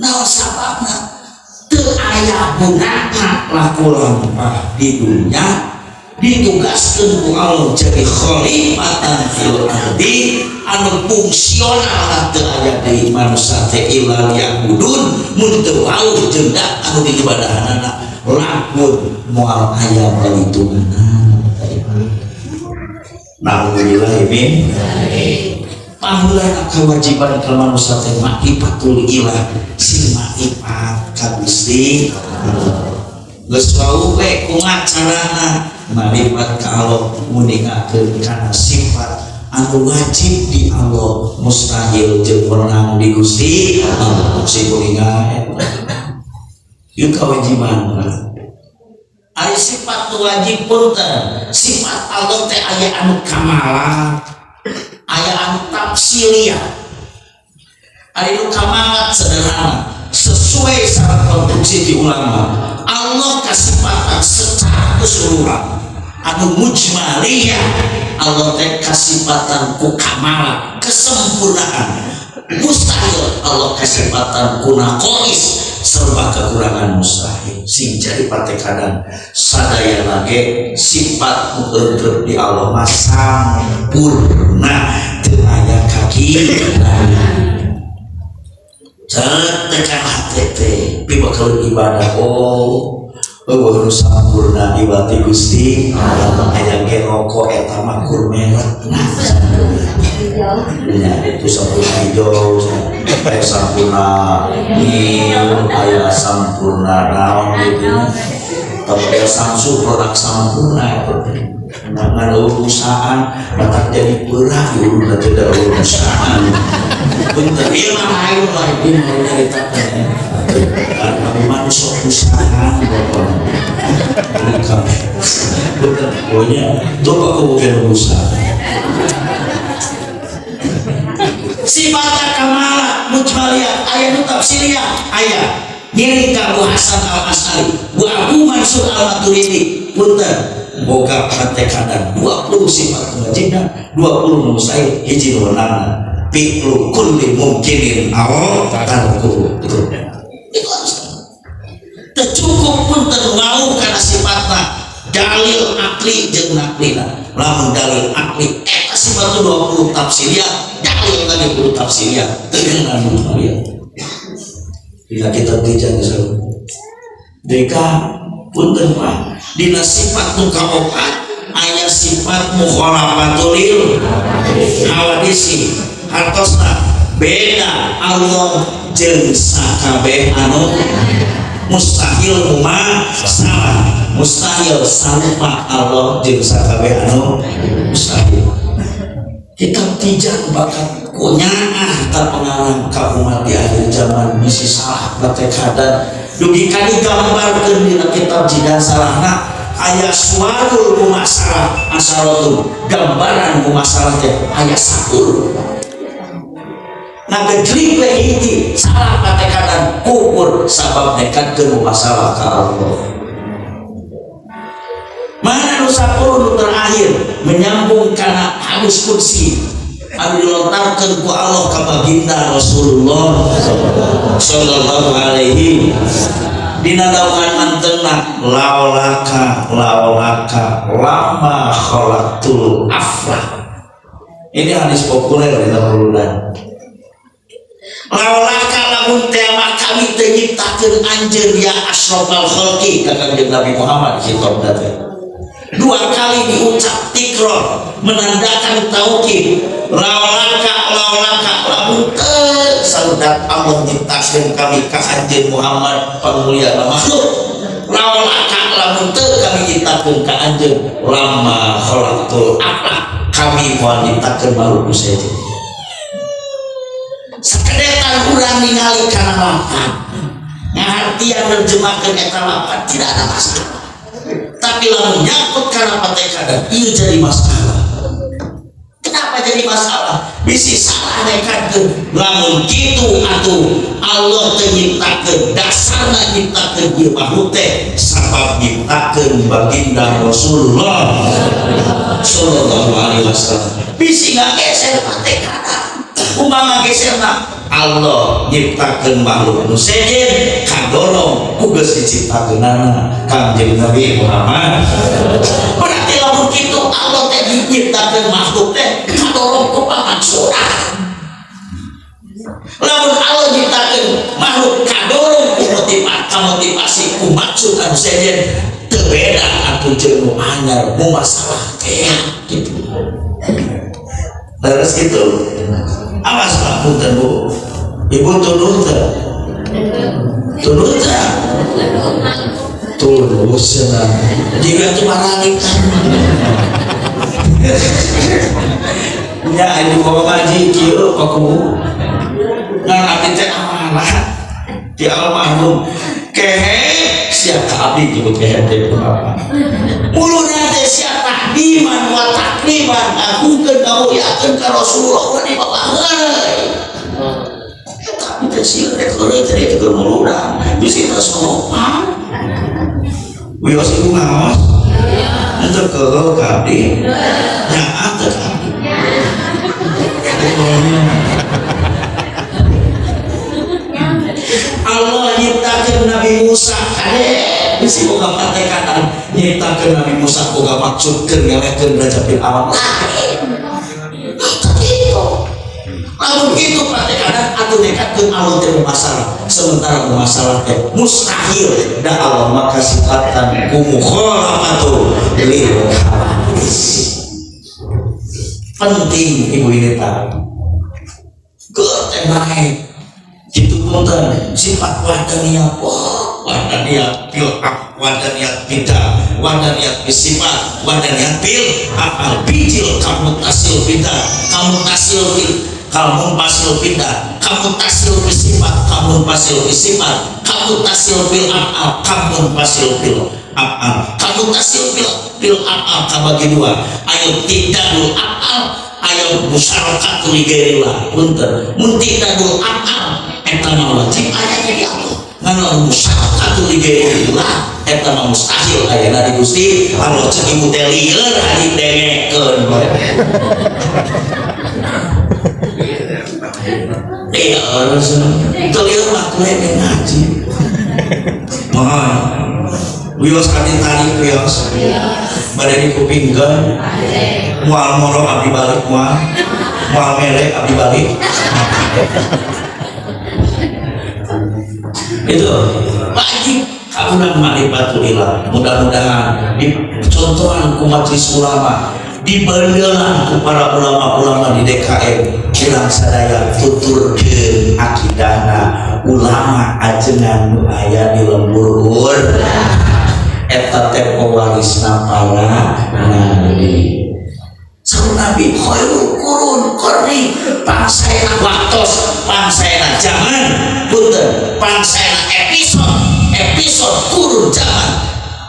Naon sababna? Teu aya gunana laku lampah di dunia, ditugaskeun ku Allah jadi khalifatan fil ardi anu fungsional, teu aya deui manusia teh illa liya'budun. Mun teu wauh jeung anu diibadahanana, lamun moal aya balitunganna. Nauzubillah min. Pangheulana kewajiban ka manusia teh makrifatul ilah, sing makrifat ka Gusti. Geus wau we, kumaha carana makrifat ka Allah? Nguningakeun kana sifat anu wajib di Allah, mustahil jeung wenang di Gusti Allah. Sing kuninga eta ieu kewajiban. Ari sifat nu wajib, punten, sifat Allah teh aya anu kamalat, aya anu tafsiliyah. Ari nu kamalat sederhana, sesuai syarat konstruksi di ulama, Allah kasifatan secara keseluruhan. Anu mujmaliyah, Allah teh kasifatan ku kamalat, kesempurnaan. Mustahil Allah kasifatan ku naqais, serba kekurangan, mustahil. Sing jadi patekadan sadaya lage sifat nu eunteup di Allah mah sampurna, teu aya kaki. Cet tekan hate teh pibakal ibadah, oh, euweuh nu sampurna ibadi Gusti Allah. Aya ge rokok eta mah kur merek. Nah, ya, itu sampurna hijau, aya sampurna nil, aya sampurna naon gitu. Tapi aya Samsu produk sampurna eta teh. Nah, ngan perusahaan matak jadi beurah ieu teh da perusahaan. Punten, ieu mah lain lah, ieu mah nyaritakeun. Kan kami mah nu sok perusahaan bapak. Kami. Punten, pokoknya coba kemudian perusahaan. Sifat kamala mujmaliyah, aya nu tafsiriyah, aya ngiring ka Abu Hasan Al Asy'ari wa Abu Mansur Al Maturidi. Punten, boga patekadan 20 sifat wajibna, 20 mustahil, hiji nu wenangna fi'lu kulli mumkinin aw tarkuhu. Itu harus teu cukup, punten, wau kana sifatna dalil akli jeung naklina. Lamun dalil akli eta sifat 20 tafsiriyah, dalil tadi kudu tafsiriyah, teu ngeunaan mujmaliyah. Dina kitab Tijan misalnya Deka, punten Pak, dina sifat nu kaopat aya sifat mukhalafatul lil hawadisi, hartosna beda Allah jeung sakabeh anu. Mustahil salah, mustahil sarupa Allah jeung sakabeh anu mustahil. Kitab Tijan bakat kunyaah ka pengarang ka umat di akhir zaman bisi salah patekadan, dugi ka digambarkeun dina kitab Jidan salahna aya suwarul mumasalah asyaratun, gambaran mumasalah teh aya 10. Ngagejlik we hiji salah patekadan, kufur sabab nekatkeun mumasalah ka Allah. Mana nu 10 nu terakhir menyambung kana hadis qudsi anu dilontarkeun ku Allah ka baginda Rasulullah sallallahu alaihi dina daungan mantengna, laulaka laulaka lama khalaqtul aflah. Ini hadis populer di dalam. Laulaka lamun teh mah kami teu nyiptakeun anjeun ya asyrafal khalqi, ka Kangjeng Nabi Muhammad khitabna teh. Dua kali diucap, tikror, menandakan taukid. Laulaka laulaka lamun teu saudat Allah nyiptakeun kami ka anjeun Muhammad pamulia makhluk, laulaka lamun teu kami nyiptakeun ka anjeun, lama khalaqtul aflah, kami moal nyiptakeun makhluk nu sejen. Sakedetan urang ningali kana lapan, ngahartian nerjemahkeun eta lapan tidak ada masalah, tapi lamun nyangkut kana patekadan ieu jadi masalah. Kenapa jadi masalah? Bisi salah nekatkeun. Lamun kitu atuh Allah teh nyiptakeun, dasarna nyiptakeun ieu makhluk teh sabab nyiptakeun baginda Rasulullah sallallahu alaihi wasallam. Bisi ngageser patekadan. Kumaha geserna? Allah nyiptakeun makhluk nu sejen kadorong ku geus diciptakeunana Kangjeng Nabi Muhammad. Berarti lamun kitu Allah teh nyiptakeun makhluk teh kadorong ku pamaksudan. Lamun Allah nyiptakeun makhluk kadorong ku motivasi ku maksud anu sejen, teu beda atuh jeung nu anyar mu masalah teh gitu. Terus gitu. Awas Pak, punten Bu. Ibu tunduh teu? Tunduh teu? Tunduh cenah. Jiga tuh maralik. Nya ibu bawa ngaji kieu paku. Ngan abdi teh amanah di almarhum. Kehe sia ka abdi jemput kehe teh apa? Muluna teh sia takdiman wa takriman, ngagungkeun ngamuliakeun ka Rasulullah ulah dibawaheun. Eta abdi teh sieun rek heureuy teh ditegur muluna. Bisi teh sopan. Wios ibu ngaos? Itu keul ka abdi. Nyaah teh ka abdi. Allah nyiptakeun Nabi Musa kade bisi boga patekatan nyiptakeun Nabi Musa boga maksud keur ngelehkeun Raja Fir'aun. Lain. Gitu. Lamun kitu patekatan atuh nekatkeun Allah teh masalah. Sementara masalah teh mustahil da Allah maka sifatan ku mukhalafatu lil hawadis. Penting ibu ini tahu. Geus teh naik. Gitu punten sifat wahdaniyah, wah wahdaniyah bil haq, wahdaniyah bida, wahdaniyah bisifat, wahdaniyah bil afal, bijil kamu tasil bida, kamu tasil bil kamu pasil bida, kamu tasil bisifat, kamu pasil bisifat, kamu tasil bil afal, kamu pasil bil afal, kamu tasil bil afal kabagi dua, ayo tidakul afal, ayo musyarakatu li ghairillah. Punten mun tidakul afal eta mah wajib ayana di Allah, ngan lamun musyarakatu li ghairillah eta mah mustahil ayana di Gusti Allah. Cek ibu teh lieur ari dengekeun bae. Lieur teu lieur mah teu ngaji. Mohon wios abdi tarik wios bade dikupingkeun moal moro abdi balik, moal moal mere abdi balik. Itu wajib kaurang ma'rifatul ilah. Mudah-mudahan dicontohan ku majelis ulama, dibendelan ku para ulama-ulama di DKM, urang sadaya tuturkeun akidahna. Ulama ajengan nu aya di lembur eta teh pewarisna para nabi. Saur Nabi, khairul qurun qarni, pangsaena waktos, pangsaena zaman, punten, pangsaena episode episode kurun zaman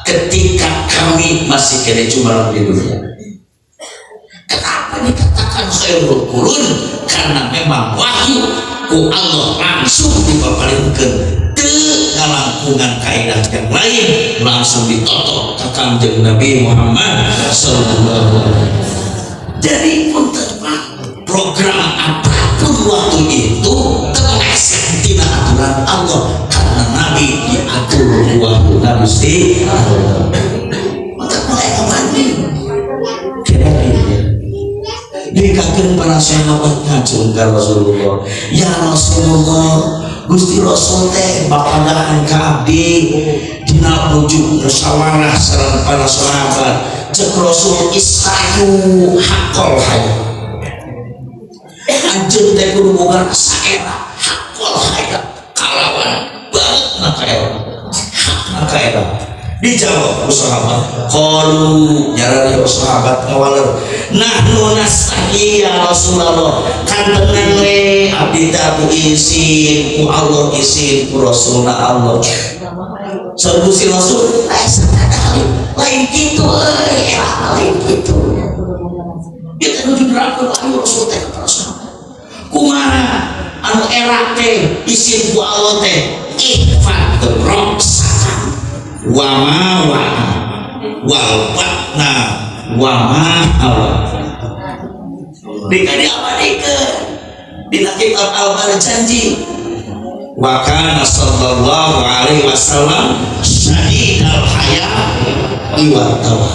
ketika kami masih kena cuma di dunia. Kenapa dikatakan khairul qurun? Karena memang wahyu ku Allah langsung dipaparinkeun, teu ngalangkungan kaidah yang lain, langsung ditotok ke Kangjeng Nabi Muhammad sallallahu alaihi wasallam. Jadi punten, Pak, program apapun waktu itu terleset tina aturan Allah karena Nabi diatur wahyu Gusti Allah. Maka mulai kebanding kira dikakeun para sahabat ngacung ka Rasulullah, "Ya Rasulullah, Gusti Rasul teh papadaan ka abdi dina nuju musyawarah sareng para sahabat." Cek Rasul, "Istahyu haqqal haya." Anjeun teh kudu boga rasa era, haqqal haya, kalawan banget na ka era, hak na ka era. Dijawab ku sahabat, qalu, nyarari sahabat ngawaler, "Nahnu nastahyi ya Rasulullah." Kantenan we abdi teh atuh izin ku Allah, izin ku Rasulna Allah. Saur Gusti Rasul, lain lain kitu euy, era lain kitu. Ieu teh nuju nerangkeun wahyu Rasul teh ka para sahabat. Kumaha anu era teh izin ku Allah teh? Ihfad ra'saka wa ma wa wal batna wa ma hawa. Dika diabadikeun dina kitab Al-Barzanji, wa kana sallallahu alaihi wasallam syadidal haya wa tawa.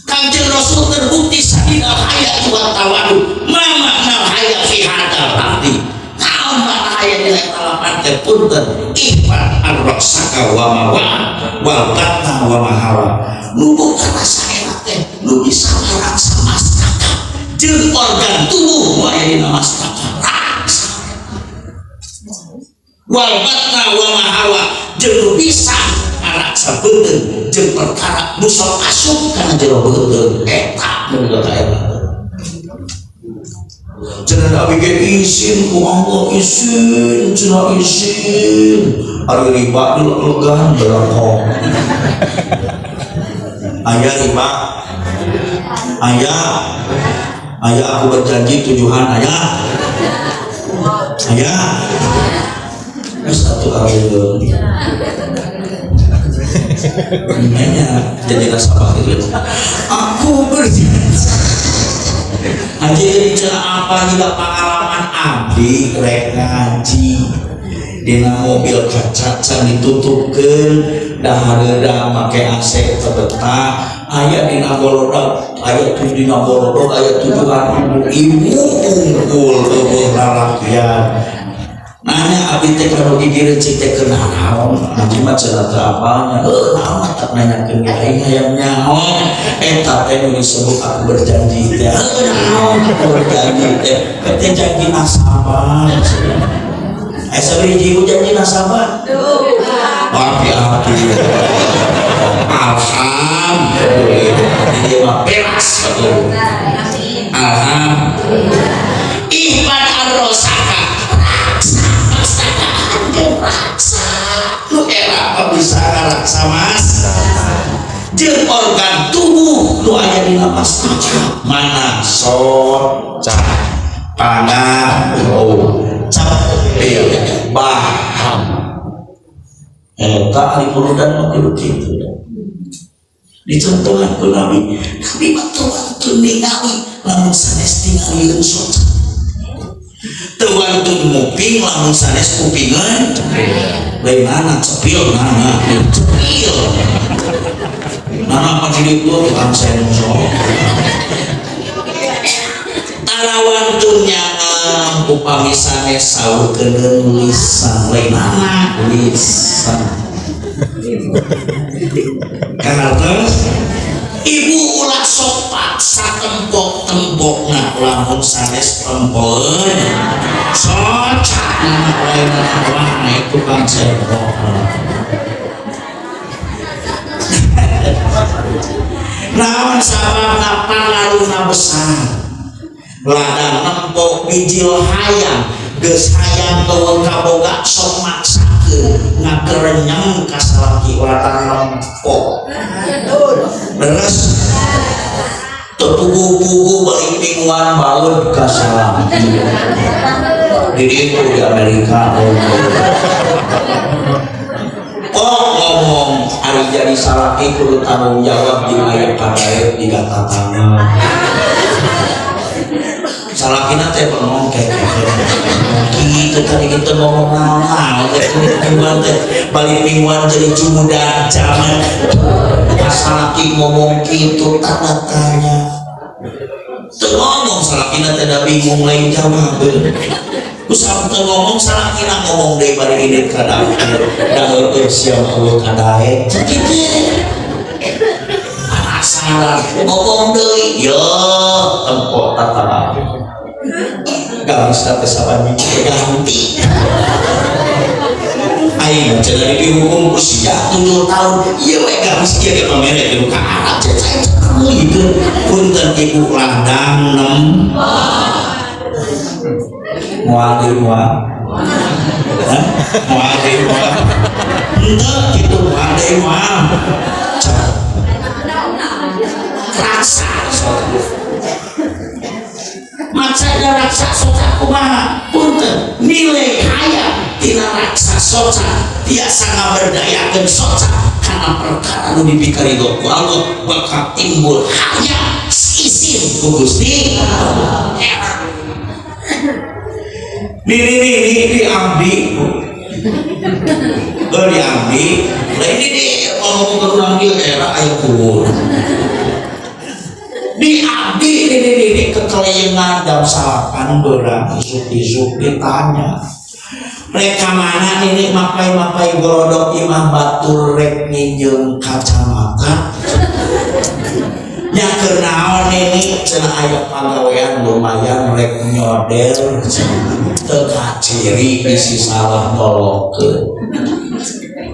Kanjeng Rasul terbukti syadidal haya wa tawadu. Ma makna haya fi hadzal lafzi? Naon makna haya nilai talapan teh? Punten, ihfad ar-ra'saka wa ma wa wal batna wa ma hawa. Nu boga rasa enak teh nu bisa maraksa mastaka jeung organ tubuh nu aya dina mastaka, raksa. Wal batna wa ma hawa, jeung nu bisa ngaraksa beuteung jeung perkara nu sok asup kana jero beuteung, eta nu boga kaenak. Cenah abi ge izin ku Allah, izin cenah, izin. Ari riba dilegan berangkong. Aya riba, aya, aya aku berjanji tujuhan, aya, aya. Terus satu kali nanya jadi nasabah itu, aku berjanji. Haji jadi cenah apa juga pengalaman abdi rek ngaji dina mobil, kaca can ditutupkeun, dah hareudang make AC teu betah. Aya dina golodog, aya tuh dina golodog, aya tujuhan ibu-ibu unggul eueuh lalakian. Nanya abdi teh ka nu gigireun, cik teh keur naon ngaji mah? Cenah teu apalnya. Heuh, naon mah tak nanyakeun ge aing hayang nyaho eta teh nu disebut aku berjanji teh. Heuh, naon aku berjanji teh? Teh janji nasabah. Eh, sabari ibu janji nasabah? Api-api. Alhamdulillah. Ini mah beras betul. Alhamdulillah. Ihfad ar-ra'saka. Raksa mastaka anjeun, raksa. Nu era apa bisa ngaraksa mas? Jeung organ tubuh nu aya dina mastaka. Mana sot, Cap. Pangaruh, cepil, baham. Eta ari urudan mah kudu kitu. Dicontohan ku Nabi, Nabi mah teu wantun ningali lamun sanes tingalieun soca. Teu wantun nguping lamun sanes kupingeun. Lain nana cepil, nana cepil. Nana apa di ditu tukang sensor. Tara wantun nyangang upami sanes saurkeun lisan, lain nana lisan. Karena terus ibu ulah sok paksa tempok-tempok. Tempokna lamun sanes tempoeun soca nama lain wah naik tukang serpok. Naon sababna pangaruhna besar ladang nempok bijil hayam geus hayam eueuh kaboga sok maksakeun ngakerenyem ka salaki ladang nempok leres teu puguh-puguh balik mingguan baeud ka salaki di ditu di Amerika. Oh ngomong ari jadi salaki kudu tanggung jawab jeung aya kadaek jiga tatangga. Salakina teh bengong kayak gitu tadi kita ngomong naon teh mingguan teh balik mingguan jadi cumudan zaman salaki ngomong gitu tanda tanya. Teu ngomong salakina teh da bingung lain jawab. Usah teu ngomong salakina ngomong deui bari indit ka dapur. Da heueuh sia eueuh kadaek. Kitu. Penasaran ngomong deui ye tempo tataba. Gamis teh saban minggu ganti. Aing cenah dihukum usia 7 tahun. Ieu we gamis ieu ge pamere ka Arab cecek gitu. Punten ibu ladang nem. Moal deui moal. Hah? Moal deui moal. Henteu kitu moal deui moal. Raksa sok. Maksudna raksa soca kumaha? Punten nilai hayam tina raksa soca tiasa ngaberdayakeun soca kana perkara nu dipikarido ku Allah bakal timbul hayam isin ku Gusti. Ini di abdi, di abdi. Lah ini di ngomong ke urang dieu era aya kubur. Di abdi ini kekelayangan jam 9 berang isuk-isuk ditanya. Rek ka mana ini mapai-mapai golodok imah batur rek nginjeum kacamata. Nya keur naon ini cenah aya pagawean lumayan rek nyoder teu kaciri bisi salah nolokeun.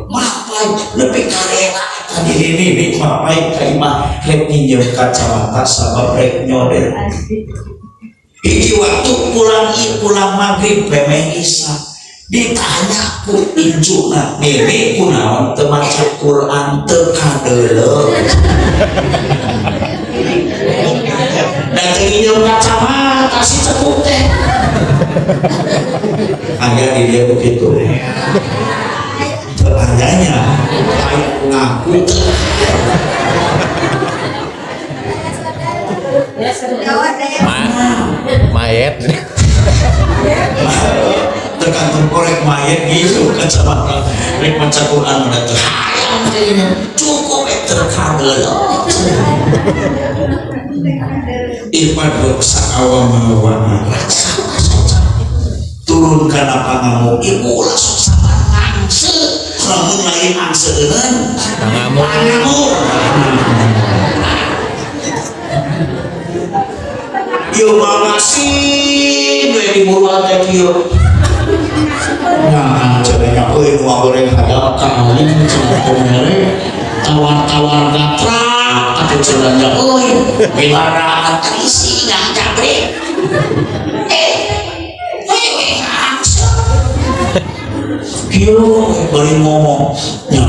Mapai nepi karela eta diri mapai ka imah rek nginjeum kacamata sabab rek nyoder. Hiji waktu pulang pulang maghrib pemeh isya ditanya ku incuna nini kunaon teu maca Quran teu kadeuleu. Dan nginjeum kacamata si cekuk teh. Aya di dia begitu. Teu ayanya aya ngaku. Mayet. Tergantung korek mayet gitu kacamata. Rek maca Quran mah teu hayang cukup terkadeuleu. Ipan doksa awam-awam raksa soca turun kana pangamu ibu ulah sok sabar ngangse lamun lain angseuneun Pangamu. Pangamu ieu mah ngasin we di buruan teh kieu nah cenah euy nu goreng hayam ka aing cenah teh mere tawar-tawar gaprak atuh cenah nya euy milaraan terisi ngajabrik kieu bari ngomong nya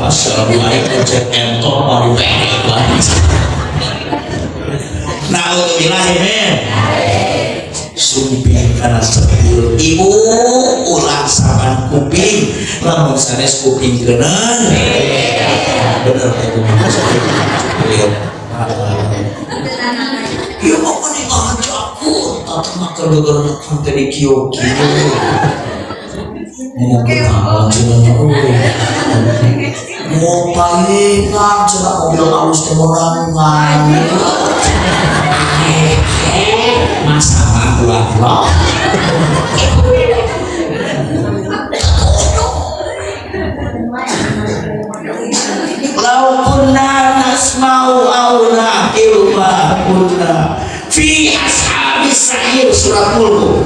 assalamualaikum cek entor bari bere bari. Naudzubillah men sumping kana sepil ibu ulah saban kuping lamun sanes kuping keuneun bener teh kumaha sepil. Ieu mah meni ngajaku tata mah keur teh di kieu-kieu ngomong naon cenah euy ngopaingan cenah mobil alus teh morangan masalah ulah-ulah. Lau kunna nasma'u au na'qilu ma kunna Fi ashabis sa'ir, surat Mulk.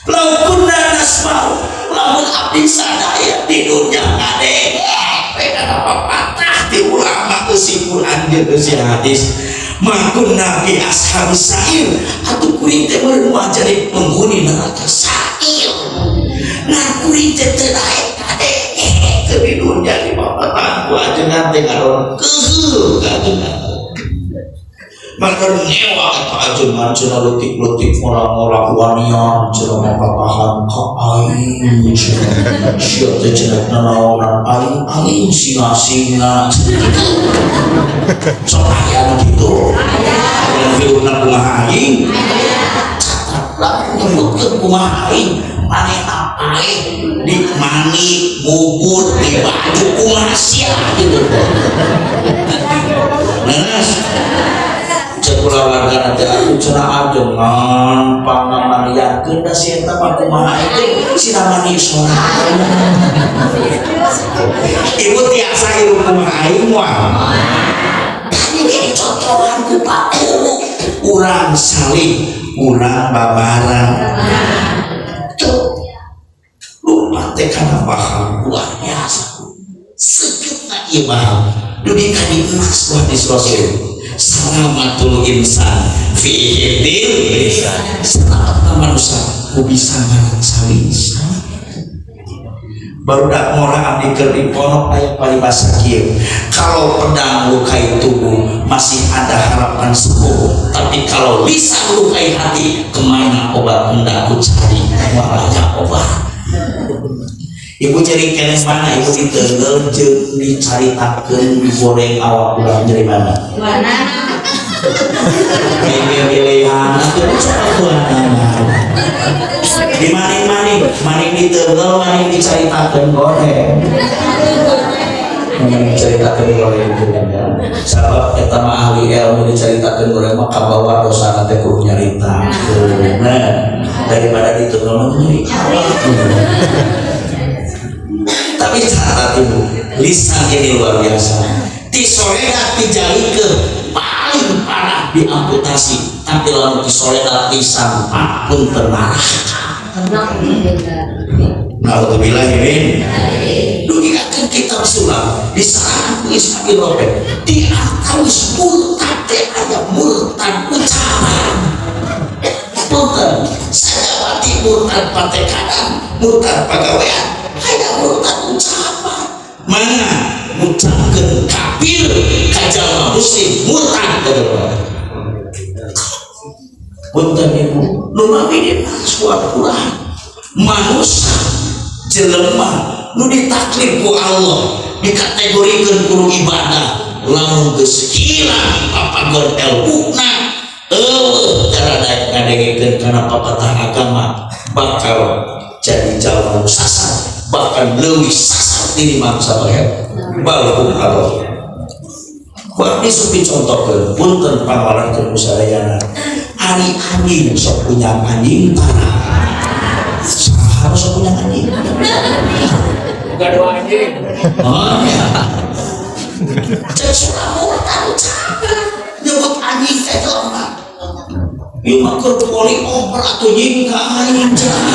Lau kunna nasma'u, lamun abdi sadaya di dunia ngadenge kana papatah ti ulama, eusi Quran jeung eusi hadis, ma kunna fi ashabis sa'ir, atuh kuring teh meureun moal jadi penghuni neraka sa'ir. Nah, kuring teh teu daek ngadenge teu di dunia di papatah ku ajengan teh ngaron keuheul ka ajengan. Maka ngewa eta ajengan cenah, leutik-leutik ngora-ngora wanian cenah, mapatahan ka aing cenah, sia teh cenah nanaonan aing, aing singa-singa gitu. Sok aya nu kitu, aya filmna kumaha aing, catat lah, nyebutkeun kumaha aing, manehna paeh di mani ngubur di baju kumaha sia gitu. Nah, cek kulawarga nanti aku cenah, ajengan pangamaniakeun da si eta mah kumaha itu sina mani sorangan. Ibu tiasa hirup kumaha aing moal? Tadi ge dicontohan ku Pak Kuwu, urang saling urang babarang tuh lupa teh kana paham luar biasa segetna ieu paham dugi ka dinas hadis Rasul, salamatul insan fi hifdzil lisan, selamat manusia ku bisa ngaraksa lisan. Barudak ngora, abdi keur di pondok aya paribasa kieu, kalau pedang lukai tubuh masih ada harapan sembuh, tapi kalau lisan lukai hati, kemana obat hendak ku cari, walanya obat. Ibu cari keneh mana? Ibu diteunggeul jeung dicaritakeun digoreng awak urang, jadi mana? Mana? Pilih-pilihan atuh sok mana? Di maning-maning, maning diteunggeul, maning dicaritakeun goreng. Maning dicaritakeun goreng ya. Sabab eta mah ahli ilmu, dicaritakeun goreng mah kabawa dosana teh kudu nyarita. Nah, daripada diteunggeul mah nyeri awak. Tapi catat ibu, lisan ini luar biasa. Ti soledat dijalikeun paling parah diamputasi, tapi lamun ti soledat lisan pun marah. Naudzubillah min. Dugi ka kitab sulam disarankan ku Ismail Robert, di antawis murtad teh aya murtad ucapan. Punten, sajawati murtad patekadan, murtad pagawean, aya murtad ucapan. Mana ngucapkeun kafir ka jalma muslim, murtad ka jalma. Punten ibu, lumawi di suat Quran, manusia jelema nu ditaklif ku Allah dikategorikeun kudu ibadah, lamun geus hilang papagon ilmuna, eueuh cara daek ngadengekeun kana papatah agama, bakal jadi jalma nu sasar, bahkan leuwih sasar tinimbang sabagai balhum Allah. Ku abdi sok dicontohkeun, punten pangwalankeun ku sadayana, ari anjing sok punya anjing tara? Saha sok punya anjing? Gak anjing. Oh ya. Cek surah murtad ucapan nyebut anjing teh jelema. Ieu mah keur poli oper atuh nying ka aing cenah.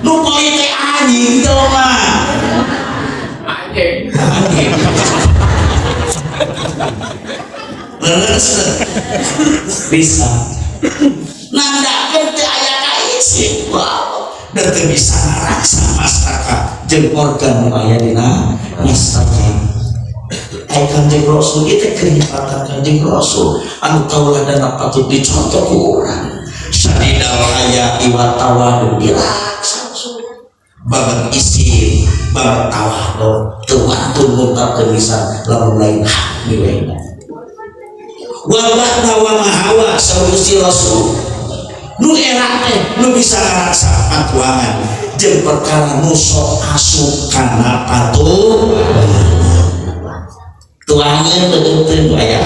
Nu poli teh anjing jelema. Anjing. Anjing. Leres bisa. Nandakeun teh aya kaisi. Wow. Dan teu bisa ngaraksa mastaka jeung organ nu aya dina mastaka. Ai Kanjeng Rasul ieu teh kehebatan Kanjeng Rasul anu kauladana patut dicontoh ku urang. Sadidal haya wa tawadu, diraksa Rasul. Banget isin, banget tawadu, teu wantun ngungkapkeun lisan lamun lain hak miwehna. Wa batna wa mahawa, saur Gusti Rasul, nu era teh nu bisa ngaraksa patuangan jeung perkara nu sok asup kana patu tuangan teu aya.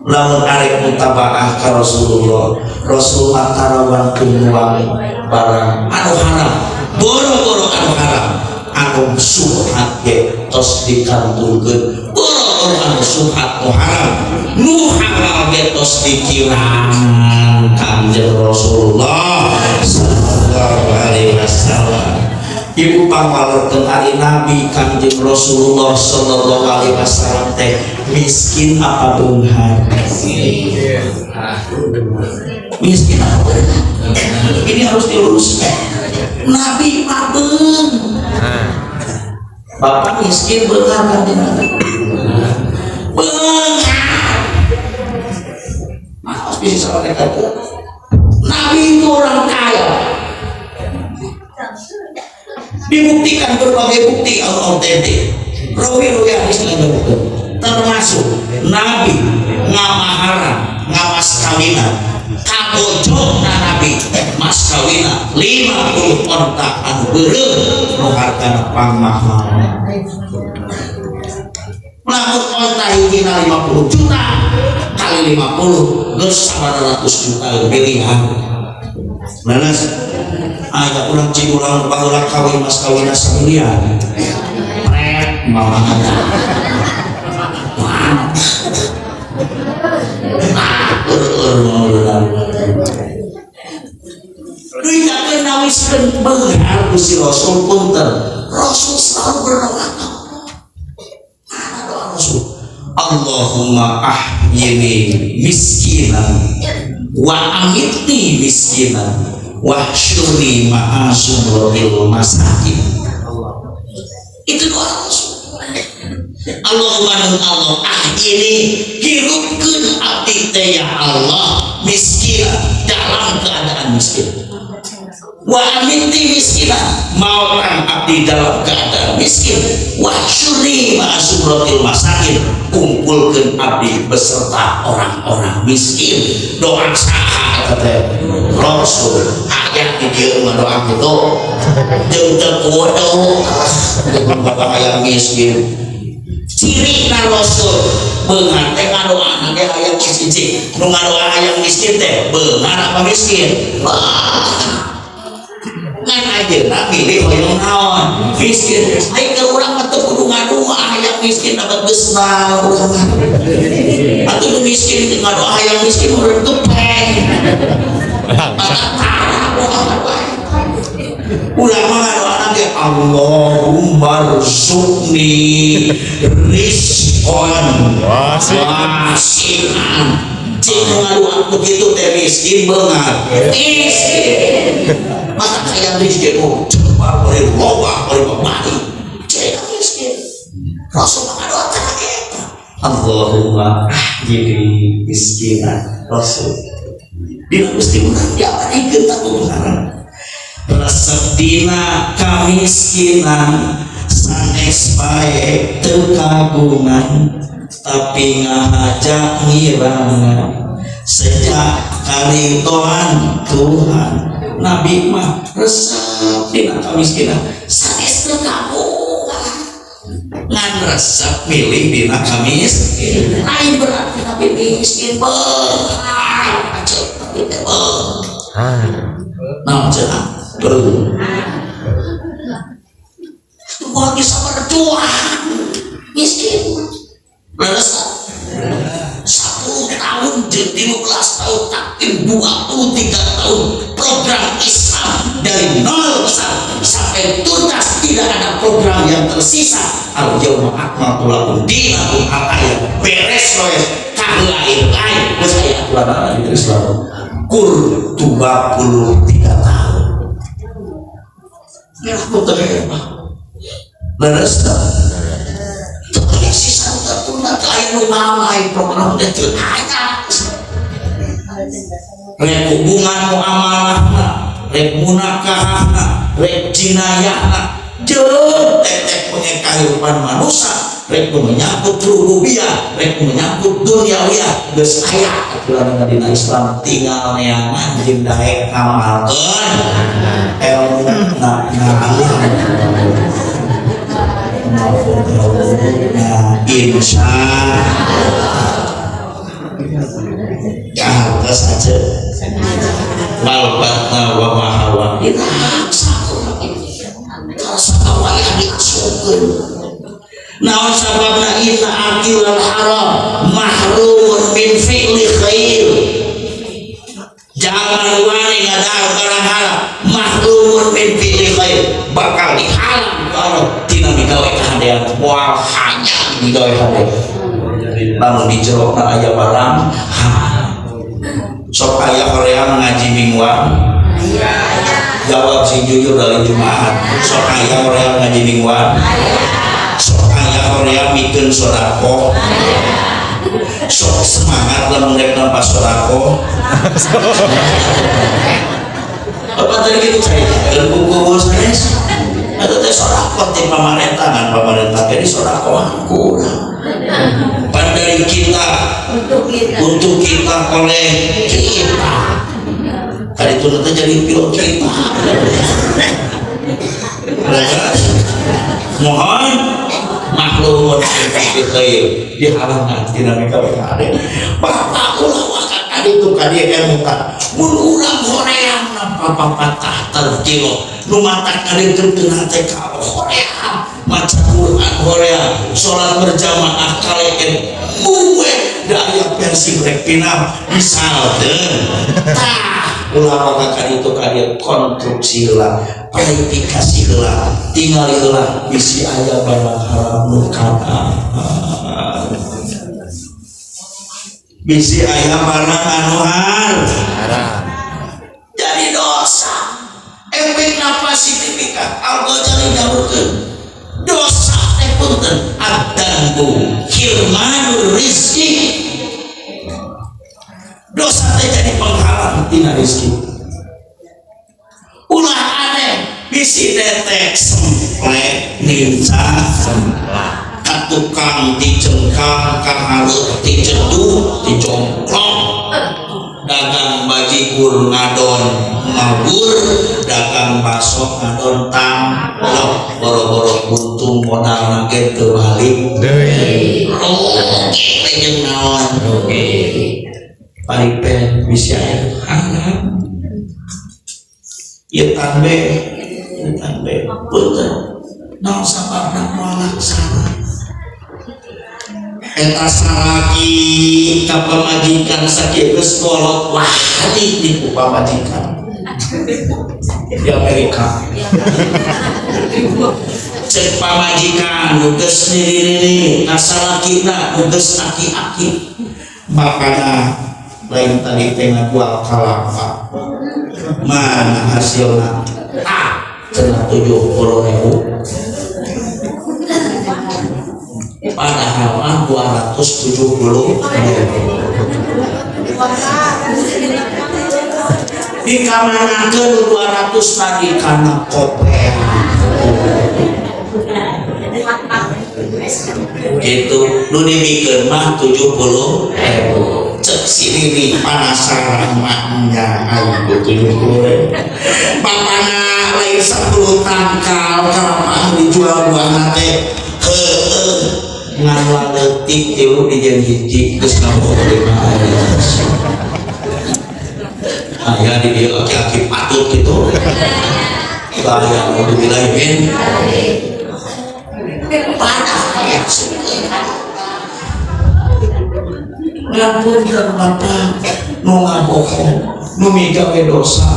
Lamun arek mutabaah ka Rasulullah, Rasul mah tarawan nuang barang anu haram, boro-boro anu haram, anu subhat ge tos dikantunkeun, boro-boro anu subhat nu haram, nu tos dikirangan Kangjeng Rasulullah sallallahu alaihi wasallam. Ibu pangwalerkeun ari Nabi Kangjeng Rasulullah sallallahu alaihi wasallam teh miskin apa beunghar? Miskin apa beunghar? Ini harus diluruskan. Nabi mah beunghar. Bapak miskin beunghar Kangjeng Nabi? Beunghar. Harus bisa sama mereka tuh. Nabi itu orang kaya. Dibuktikan berbagai bukti yang autentik. Rawi-rawi hadis lain termasuk Nabi ngamaharan, ngamas kawinan, kabojongna Nabi mas kawina 50 onta anu beureum nu hargana pangmahal. Lamun onta hijina 50 juta kali 50 geus 900 juta miliar. Leres aya urang cing urang baheula kawin mas kawina samiliar. Pret malah. Wah. Ah, eur eur. Duit akan nawiskeun beunghar Gusti Rasul, punten. Rasul selalu berdoa. Mana doa Rasul? Allahumma ahyini miskinan wa amitni miskinan wahsyurni ma'a zumratil masakin. Itu doa Rasul. Allahumma nun Allah ahyini hirupkeun abdi teh ya Allah miskin dalam keadaan miskin, wa amitni miskinan mautan abdi dalam keadaan miskin, wahsyurni ma'a zumratil masakin kumpulkeun abdi beserta orang-orang miskin. Doa saha eta teh? Rasul. Hayang di dieu mah doa kitu jeung teu kudu bapak hayang miskin. Ciri na Rasul beunghar teh ngadoana ge hayang miskin. Cik nu ngadoa hayang miskin teh beunghar apa miskin? Ngan ayeuna milih hoyong naon? Miskin. Ai keur urang mah teu kudu ngadoa hayang miskin, dapat geus naon urang mah. Atuh nu miskin teu ngadoa hayang miskin urang tepeng. Urang mah ngadoana ge Allahumma rzuqni rizqan wasi'an. Cing nu ngadoa begitu teh miskin beunghar? Miskin. Maka hayang miskin oh coba bari loba bari bari. Cing miskin. Rasul mah ngadoa teh eta. Allahumma ahyini miskinan. Rasul. Dina Gusti urang diamanikeun tak tuharan. Resep dina kamiskinan sanes bae teu kagungan tapi ngahaja ngirangan sejak karidoan Tuhan. Nabi mah resep dina kamiskinan sanes teu kagungan ngan resep milih dina kamis. Lain berarti Nabi miskin, beunghar. Acep Nabi teh beunghar. Naon cenah? Beunghar. Mau bisa berjuang miskin. Leres 10 tahun jadi 15 tahun takdim 23 tahun program Islam dari nol sampai tuntas, tidak ada program yang tersisa. Al yauma akmaltu lakum dinakum al ayat beres loes kaheula lain geus aya aturan di Islam kur 23 tahun. Ya aku teh leres teh. Teu aya sisa tertunda, teu aya nu ngalai program teh, teu aya. Rek hubungan muamalahna, rek munakahna, rek jinayahna, jeung tetek bengek kahirupan manusia, rek nu menyangkut rububiyah, rek nu menyangkut duniawiyah, geus aya aturan dina Islam, tinggal neangan jeung daek ngamalkeun ilmu na na insya ya atas aja wal batna wa ma hawa diraksa rasa wayah diasupkeun. Naon sababna? Inna akilal haram mahrumun min fi'li khair. bae. Lamun di jerona aya barang sok aya hoream ngaji mingguan. Jawab sing jujur dari Jumat. Sok aya hoream ngaji mingguan. Sok aya hoream mikeun sedekah. Sok semangat lamun rek nampa sedekah. Apa tadi gitu saya buku sanes atau teh sedekah ti pamarentah, ngan pamarentah ge disodakohan kurang. Pan dari kita, untuk kita, untuk kita, oleh kita. Kali itu nanti jadi pilot kita. Mohon maklum khair di halangan dinamika WKD. Bapak ulah waka kaditu ka dieu ilmu ka mun urang hoream nampa papatah tartilo nu matak ngadeukeuteun teh ka hoream maca Quran, hoream salat berjamaah kaleken muwe da aya versi rek final misalkeun. Tah, ulah waka kaditu ka dieu, konstruksi heula, klarifikasi heula, tingali heula bisi aya barang haram nu kana, bisi aya barang anu haram jadi dosa. Efek napa signifikan? Al Ghazali nyaurkeun dosa teh, punten, ad-dzanbu hirmanur rizki. Dosa teh jadi penghalang tina rizki. Ulah aneh bisi detek semplek nincak ka tukang dicengkam, ka hareup diceduh dicongklok, dagang bajigur ngadon ngabur, dagang baso ngadon tamplok, boro-boro buntung modal ge teu balik Deui. Rugi teh jeung naon? Rugi. Paripen bisi aya haram ieu tanbe, ieu tanbe. Punten, naon sababna moal laksana eta salaki ka pamajikan sakieu geus kolot wani nipu pamajikan di Amerika? Cek pamajikan nu geus niri-niri ka salakina nu geus aki-aki, "Makana lain tadi teh ngajual kalapa, mana hasilna?" "Ah," cenah, "70.000." Padahal mah 270.000. Dikamanakeun 200 tadi? Kana koper gitu. Nu dibikeun mah 70.000. Cek si Riri penasaran, "Maknya aing 70.000, bapana lain 10 tangkal kalapa anu dijual buahna teh?" "Heueuh, ngan leutik tilu dijieun hiji." Geus ngabohong lima. Aya di dieu aki-aki patut gitu? Bahaya mau dibilang min. Padahal ngapunten bapak nu ngabohong, nu migawe dosa,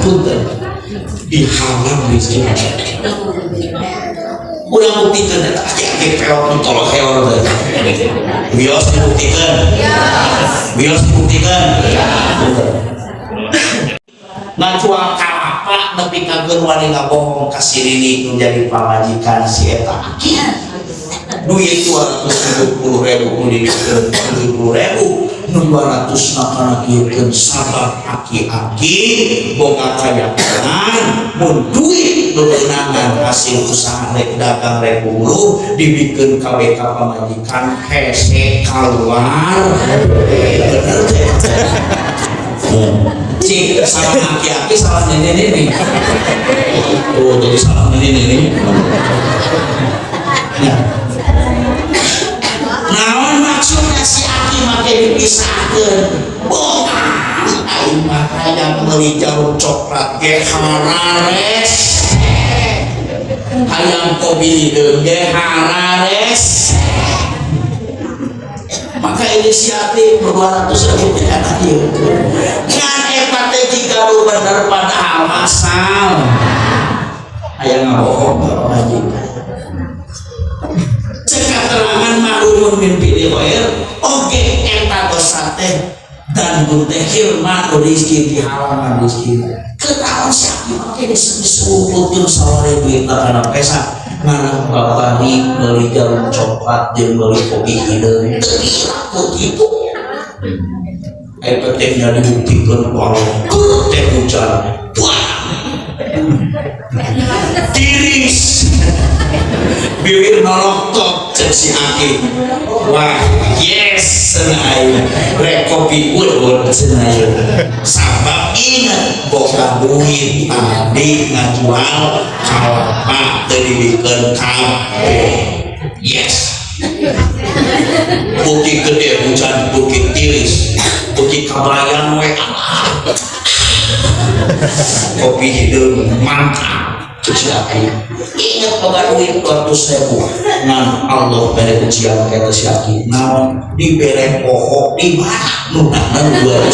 punten, dihalang rezeki. Urang buktikan eta aki-aki peot nu toloheor teh. Bios dibuktikan, bios dibuktikan. Ngajual kalapa nepi ka geun wani ngabohong ka si Rini nu jadi pamajikan si eta aki. Duit 270.000 nu dibikeun 70.000, nu 200 nakana kieukeun. Sabab aki-aki boga kayakinan mun duit bebenangan hasil usaha rek dagang rek buruh dibikeun kabeh ka pamajikan hese keluar. Bener teh? Cik, salah aki-aki, salah nenek-nenek. Oh, jadi salah nenek-nenek. Nah, naon maksudnya si aki make dipisahkeun? Bohong, aing mah hayang meuli jarum coklat ge harares, hayang kopi hideung ge harares. Maka inisiatif 200.000 teh kana ieu ngan eta teh jika nu bener, padahal masal aya ngabohong ka pamajikan. Cek keterangan Mun min fi'li khair oge eta dosa teh dan teh hirman rizki, dihalangan rizki. Ketahuan siapa make disebutkeun saware duit kana pesa ngarah babari meuli jarum coklat jeung meuli kopi hideung, teu laku kitu. Eta teh nya dibuktikan ku Allah, teh hujan, wah, tiris, bibir noloktok. Cek si Aki, "Wah, yes," cenah, aing rek kopi udud cenah ieu. Sabab inget boga duit tadi ngajual kalapa teu dibikeun kabeh. Yes, bukti gede hujan, bukti tiris, bukti kabayan we. Allah, kopi hideung mantap. Cek si Aki, ingat boga duit 200.000, ngan Allah bere ujian kayak si Aki. Naon? Dibere poho di mana nu 200.000.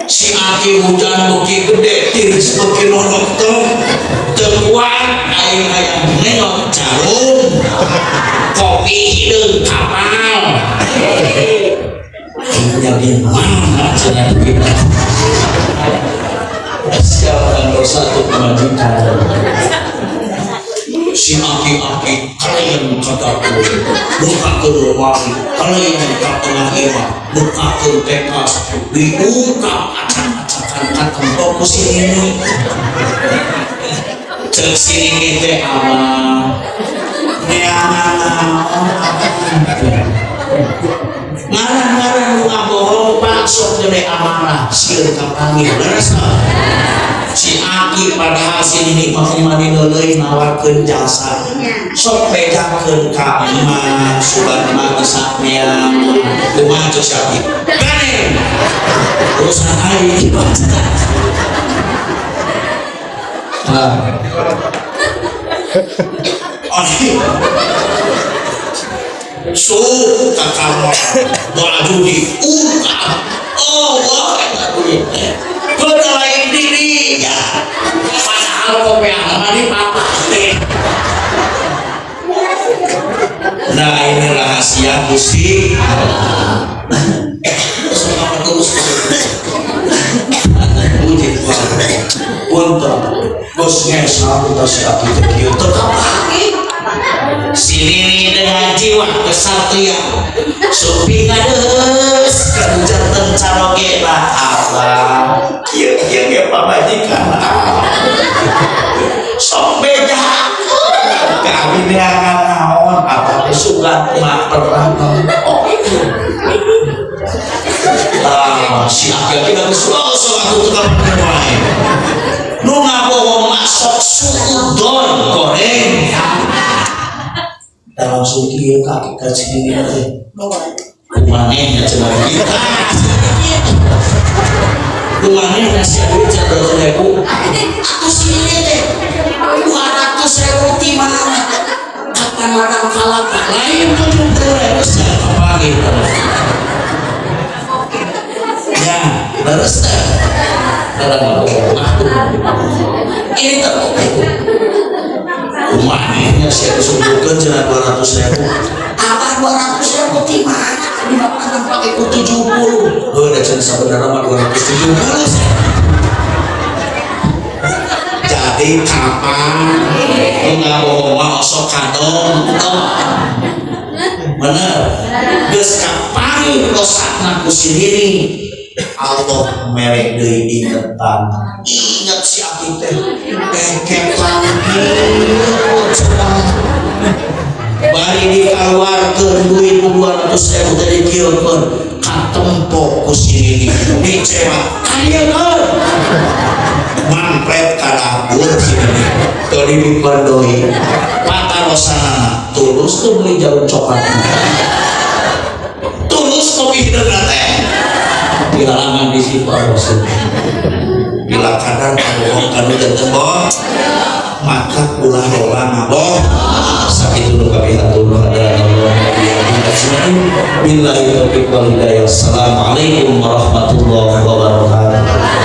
Si Aki hujan beuki gede, tiris beuki nonok, teu kuat aing, hayang nengok jarum kopi hideung kapal. Aingnya di mana cenah duit? Siapkan dosa untuk pamajikan. Si aki-aki kalian ka dapur, bukakeun lemari, kalian ka tengah imah, bukakeun tekas, diungkap acak-acakan, katempo ku si nini. Cek si nini teh, "Abah neangan naon, abah?" Ngarah-ngarah nu ngabohong, Pak, sok gede amarah, sieun kapanggil. Leres si aki, padahal si nini mah mani leuleui nawarkeun jasa, sok bejakeun ka emak, sugan emak bisa neang. Kumaha cek si aki? "Gane urusan aing." Ah. Suka ka kamar, baju diungkap. Oh, wah, eta duit teh keur lain dirinya, padahal kopeah mah dipapake. Nah, ini rahasia Gusti. Semua terus puji Tuhan. Punten bos, ngesal kita si aki teh kieu teu kapake. Si Nini dengan jiwa kesatria supi ngadeus kahujanten carogena. "Allah, kieu kieu ge pamajikan, sok beja ka abi neangan naon, abah teh sugan mah pernah." Oh, itu. Ah, si aki-aki geus langsung atuh teu kapan wae. Nu ngabohong mah sok suudon goreng. Da langsung kieu kaki ka si Nini teh. "Kumanehna," cenah kieu. "Kumanehna sia duit 100.000?" Atuh si Nini teh, 200.000 ti mana? Kapan ladang kalapa lain 70.000 sia kapanggih. Ya, leres teh. Dalam ngomong ini terbukti. "Kumanehna sia disuguhkeun," cenah, 200.000. "Abah, 200.000 ti mana? Di bapak pakai ku 70." Heuh, da cenah sabenerna mah 270 sia. Jadi kapan nu ngabohong mah osok kadong. Bener. Geus kapanggih dosana ku si Nini. Allah mere deui ingetan. Ingat si aki teh. Keke panggil cenah. Bari dikaluarkeun duit 200.000 teh dikieukeun, katempo ku si Nini. Dicewak. Kadiekeun. Mampret ka dapur si Nini. Teu dibikeun deui. Patarosanana tulus tuh beli jarum coklat. Tulus kopi hideungna teh. Dihalangan di situ Rasul. Bila kadar kabohong kanu janten bohong, maka ulah loba ngabohong. Sakitu nu kami hatur Allah. Billahi taufiq wal hidayah. Assalamualaikum warahmatullahi wabarakatuh.